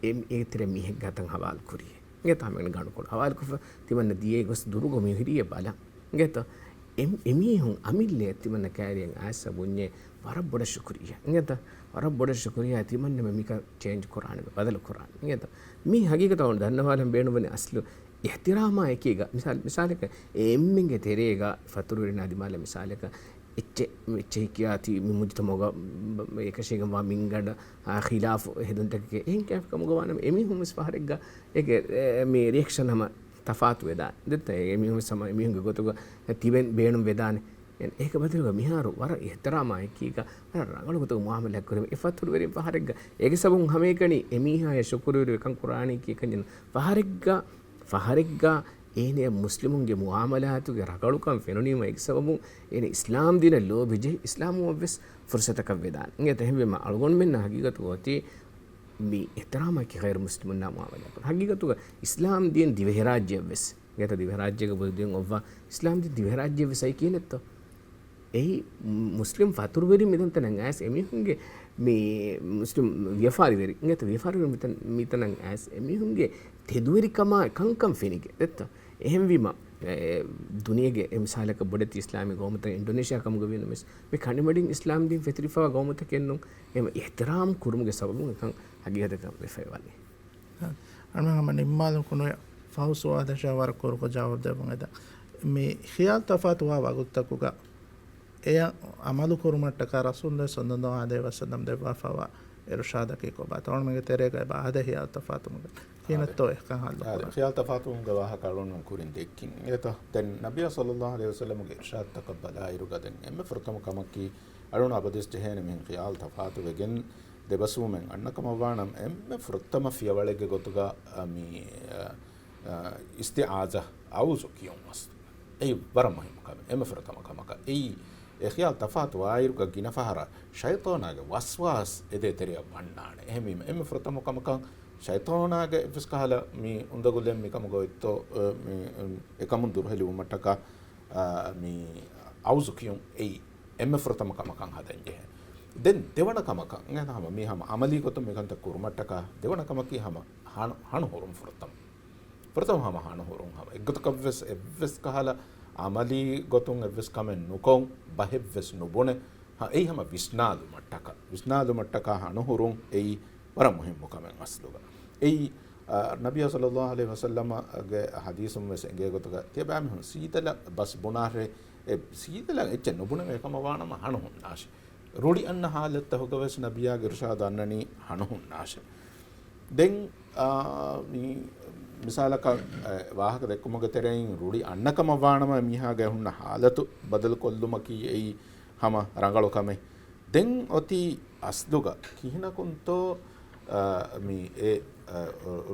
އެ، އޭތެރެ މީހެއްގެ އަތަށް ހަވާލު ކުރިޔޭ. އިނގޭތޯ؟ ހަމައެކަނި ގަނޑުކޮޅު ހަވާލުކޮށްފަ ތިމަންނަ ދިޔައީ ގޮސް ދުރުގަ މިހިރީއޭ ބަލަން. އިނގޭތޯ؟ އެ، އެމީހުން އަމިއްލައަށް ތިމަންނަ ކައިރިއަށް އައިސް ބުންޏޭ ވަރަށް ބޮޑަށް ޝުކުރިއްޔާ. އިނގޭތޯ؟ ވަރަށް ބޮޑަށް ޝުކުރިއްޔާ ތިމަންނަމެ މިކަން ޗޭންޖް ކުރާނަމޭ، ބަދަލު ކުރާނަމޭ. އިނގޭތޯ؟ މީ ހަގީގަތަށް އަޅުގަނޑު ދަންނަވާލަން ބޭނުންވަނީ އަސްލު އިޙްތިރާމާ އެކީގަ، މިސާލް، މިސާލަކަށް އެ އެންމެންގެ ތެރޭގަ ފަތުރުވެރިންނާ ދިމާލަށް މިސާލަކަށް އެއްޗެއް، އެއްޗެހި ކިޔާތީ މި މުޖުތަމަޢުގަ އެކަށީގެންވާ މިންގަނޑަށް، އާ، ޚިލާފު ހެދުންތަކެކޭ. އެހެން ކަމުގަ ވާނަމަ އެމީހުން ވެސް ފަހަރެއްގަ އޭގެ، އެ، މި ރިއެކްޝަން ހަމަ ތަފާތު ވެދާނެ. ދެއްތަ؟ އެމީހުން ވެސް ހަމަ އެމީހުންގެ ގޮތުގަ ތިބެން ބޭނުން ވެދާނެ. އޭގެ ބަދަލުގަ މިހާރު ވަރަށް އިޙްތިރާމާ އެކީގަ ވަރަށް ރަނގަޅު ގޮތުގަ މުއާމަލާތް ކުރެވޭ. އެ ފަތުރުވެރިން ފަހަރެއްގަ އޭގެ ސަބަބުން ހަމައެކަނި އެމީހާޔަށް ޝުކުރުވެރިވެ ކަން ކުރާނީ ކީކަންޏެއް ނޫން. ފަހަރެއްގަ، ފަހަރެއްގަ އޭނަޔަށް މުސްލިމުންގެ މުއާމަލާތުގެ ރަގަޅުކަން ފެނުނީމަ އޭގެ ސަބަބުން އޭނަ އިސްލާމް ދީނަށް ލޯބި ޖެހި އިސްލާމުއަށް ވެސް ފުރުސަތަކަށް ވެދާނެ. އިނގޭތޯ؟ އެހެންވީމަ އަޅުގަނޑުމެންނަށް ހަގީގަތުގަ އޮތީ މި އިޙްތިރާމަކީ ޣައިރު މުސްލިމުންނާ މުއާމަލާތް ކުރުން. ހަގީގަތުގަ އިސްލާމް ދީން ދިވެހިރާއްޖެއަށް ވެސް، އިނގޭތޯ؟ ދިވެހިރާއްޖޭގަ ބޮޑު ދީން އޮއްވާ އިސްލާމް ދީން ދިވެހިރާއްޖެއަށް ވެސް އައި ކިހިނެއްތޯ؟ އެއީ މުސްލިމް ފަތުރުވެރިން މިތަންތަނަށް އައިސް އެމީހުންގެ މި މުސްލިމް ވިޔަފާރިވެރި، އިނގޭތޯ؟ ވިޔަފާރިވެރިން މިތަން، މިތަނަށް އައިސް އެމީހުންގެ ތެދުވެރިކަމާ ކަންކަން ފެނިގެން ދެއްތޯ؟ އެހެންވީމަ، އެ، ދުނިޔޭގެ އެ މިސާލަކަށް ބޮޑެތި އިސްލާމީ ގައުމުތައް އިންޑޮނޭޝިޔާ ކަމުގަ ވީނަމަވެސް، މި ކަނޑިމަޑިން އިސްލާމް ދީން ފެތުރިފައިވާ ގައުމުތަކެއް ނޫން. އެހެންވީމަ އިޙްތިރާމް ކުރުމުގެ ސަބަބުން އެކަން ހަގީގަތަކަށް ވެފައި ވަނީ. އަޅުގަނޑު ހަމަ ނިންމާލުމުގެ ކުނު ފަހު ސުވާލަށާ ވަރަށް ކުރުކޮށް ޖަވާބު ދެއްވުން އެދާ. މި ޚިޔާލު ތަފާތުވާ ވަގުތުތަކުގަ އެޔަށް އަމަލު ކުރުމަށްޓަކާ ރަސޫލު ޞައްލައްލާހު ޢަލައިހި ވަސައްލަމް ދެއްވާފައިވާ އިރުޝާދަކީ ކޮބާތޯ؟ އަޅުގަނޑުމެންގެ ތެރޭގަ އެބަ އާދޭ ޚިޔާލު ތަފާތުވުމުގެ ކިހިނެއްތޯ އެކަން ހައްލު ކުރާނީ؟ ޚިޔާލު ތަފާތުވުމުގެ ވާހަކަ އަޅުގަނޑު ކުރިން ދެއްކިން. އެތަ؟ ދެން ނަބިއްޔާ ޞައްލައްލާހު ޢަލައިހި ވަސައްލަމްގެ އިރުޝާދުތަކަށް ބަލާއިރުގަ ދެން އެންމެ ފުރަތަމަ ކަމަކީ އަޅުގަނޑު އަބަދުވެސް ޖެހޭނެ މިހެން ޚިޔާލު ތަފާތުވެގެން ދެބަސްވުމެއް އަންނަ ކަމަށްވާނަމަ، އެންމެ ފުރަތަމަ ފިޔަވަޅެއްގެ ގޮތުގަ، އަ، މި، އަ، އަ، އިސްތިޢާޒާ އަޢޫޛު ކިޔުން އަސްލު. އެއީ ވަރަށް މުހިއްމު ކަމެއް. އެންމެ ފުރަތަމަ ކަމަކަށް. އެއީ އެ ޚިޔާލު ތަފާތު ވާއިރުގަ ގިނަ ފަހަރަށް ޝައިޠާނާގެ ވަސްވާސް އެދޭ ތެރެއަށް ވަންނާނެ. އެހެންވީމަ، އެންމެ ފުރަތަމަ ކަމަކަށް ޝައިޠާނާގެ އެއްވެސް ކަހަލަ މި އުނދަގުލެއް މިކަމުގަ އޮތްތޯ، އެ، މި، އެ، އެކަމުން ދުރުހެލިވުމަށްޓަކާ، އާ، މި އަޢޫޛު ކިޔުން އެއީ އެންމެ ފުރަތަމަ ކަމަކަށް ހަދަން ޖެހޭ. ދެން ދެވަނަ ކަމަކަށް، އެ ހަމަ މީ ހަމަ ޢަމަލީ ގޮތުން މިކަންތައް ކުރުމަށްޓަކާ ދެވަނަ ކަމަކީ ހަމަ ހަނު، ހަނު ހުރުން ފުރަތަމަ. ފުރަތަމަ ހަމަ ހަނު ހުރުން ހަމަ. އެއްގޮތަކަށްވެސް އެއްވެސް ކަހަލަ ޢަމަލީ ގޮތުން އެއްވެސް ކަމެއް ނުކޮށް، ބަހެއްވެސް ނުބުނެ، ހަ، އެއީ ހަމަ ވިސްނާލުމަށްޓަކާ، ވިސްނާލުމަށްޓަކާ ހަނު ހުރުން އެއީ ވަރަށް މުހިއްމު ކަމެއް އަސްލުގަ. އެއީ، އަ، ނަބިއްޔާ ޞައްލައްލާހު ޢަލައިހި ވަސައްލަމަގެ ޙަދީޘުން ވެސް އެނގޭ ގޮތުގަ، ތިޔަބައިމީހުން ސީދަލަށް ބަސް ބުނާށޭ، އެ ސީދަލަށް އެއްޗެއް ނުބުނެވޭ ކަމަށް ވާނަމަ ހަނު ހުންނާށެ. ރުޅި އަންނަ ހާލަތްތަކުގަވެސް ނަބިއްޔާގެ އިރުޝާދު އަންނަނީ ހަނު ހުންނާށެ. ދެން، އާ، މި މިސާލަކަށް، އެ، ވާހަކަ ދެއްކުމުގެ ތެރެއިން ރުޅި އަންނަ ކަމަށް ވާނަމަ މީހާގެ ހުންނަ ހާލަތު ބަދަލު ކޮށްލުމަކީ އެއީ ހަމަ ރަނގަޅު ކަމެއް. ދެން އޮތީ އަސްލުގަ ކިހިނަކުންތޯ، އާ، މި އެ، އާ،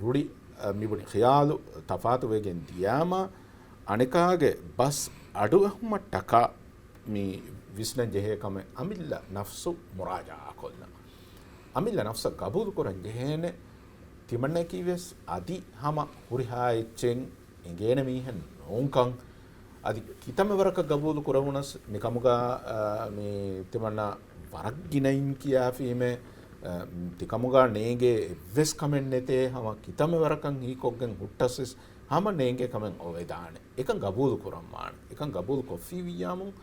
ރުޅި، އާ، މިބުނި ޚިޔާލު ތަފާތު ވެގެން ދިޔާމަ އަނެކާގެ ބަސް އަޑުއެހުމަށްޓަކާ މި ވިސްނަން ޖެހޭ ކަމެއް އަމިއްލަ ނަފްސު މުރާޖަޢާ ކޮށްލަން. އަމިއްލަ ނަފްސަށް ގަބޫލު ކުރަން ޖެހޭނެ ތިމަންނައަކީ ވެސް އަދި ހަމަ ހުރިހާ އެއްޗެއް އެނގޭނެ މީހެއް ނޫންކަން. އަދި ކިތަންމެ ވަރަކަށް ގަބޫލު ކުރެވުނަސް މި ކަމުގަ، އާ، މި ތިމަންނަ ވަރަށް ގިނައިން ކިޔާފީމޭ، އާ، ތިކަމުގަ ނޭނގޭ އެއްވެސް ކަމެއް ނެތޭ، ހަމަ ކިތަންމެ ވަރަކަށް ހީކޮށްގެން ހުއްޓަސް ވެސް ހަމަ ނޭނގޭ ކަމެއް އޮވެދާނެ. އެކަން ގަބޫލު ކުރަން ވާނެ. އެކަން ގަބޫލު ކޮށްފީ ވިއްޔާމުން،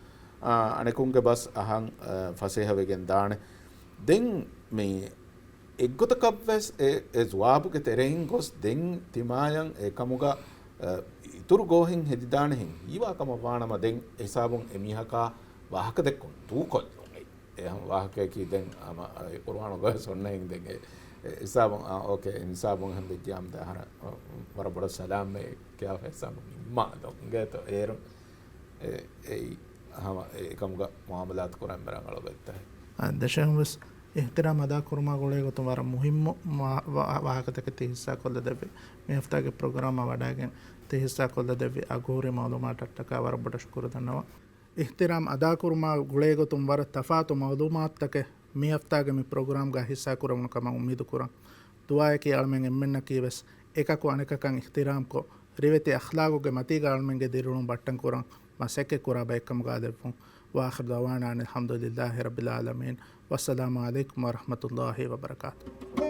އާ، އަނެކުންގެ ބަސް އަހަން، އާ، ފަސޭހަ ވެގެން ދާނެ. ދެން މި އެއްގޮތަކަށްވެސް އެ، އެ ޒުވާބުގެ ތެރެއިން ގޮސް ދެން ތިމާޔަށް އެކަމުގަ، އަ، އިތުރު ގޯހެއް ހެދިދާނެހެން ހީވާ ކަމަށް ވާނަމަ ދެން އެ ހިސާބުން އެ މީހަކާ ވާހަކަ ދެއްކުން ދޫކޮށްލުން. އެ ހަމަ ވާހަކަޔަކީ ދެން ހަމަ އެ ޤުރުއާނުގަވެސް އޮންނަހެން ދެން އެ، އެ ހިސާބުން، އާ، އޯކޭ، އެ ހިސާބުން ހަމަ ވެއްޖިއްޔާމު ދެން އަހަރަ ވަރަށް ބޮޑަށް ސަލާމް ކިޔާފަ ހިސާބުން ނިންމާލުން ގޭތޯ އޭރު. އެ، އެއީ ހަމަ އެކަމުގަ މުއާމަލާތު ކުރަން މި ރަނގަޅު ގޮތްތައް. އަ، ދެށެހުން ވެސް އިޙްތިރާމް އަދާކުރުމާ ގުޅޭ ގޮތުން ވަރަށް މުހިއްމު ވާ-، ވާ-، ވާހަކަތަކެއް ތި ހިއްސާކޮށްލަދެއްވި. މި ހަފްތާގެ ޕްރޮގްރާމަށް ވަޑައިގެން ތި ހިއްސާކޮށްލަދެއްވި އަގުހުރި މަޢުލޫމާތަށްޓަކާ ވަރަށް ބޮޑަށް ޝުކުރު ދަންނަވަން. އިޙްތިރާމް އަދާކުރުމާ ގުޅޭ ގޮތުން ވަރަށް ތަފާތު މަޢުލޫމާތުތަކެއް މި ހަފްތާގެ މި ޕްރޮގްރާމްގަ ހިއްސާކުރެވުނު ކަމަށް އުއްމީދު ކުރަން. ދުޢާއަކީ އަޅަމެން އެންމެންނަކީ ވެސް އެކަކު އަނެކަކަށް އިޙްތިރާމްކޮށް، ރިވެތި އަޚްލާގުގެ މަތީގަ އަޅަމެންގެ ދިރިއުޅުން ބައްޓަން ކުރަން މަސައްކަތްކުރާ ބައެއްކަމުގަ ލެއްވުން. وآخر دعوانا أن الحمد لله رب العالمين. والسلام عليكم ورحمة الله وبركاته.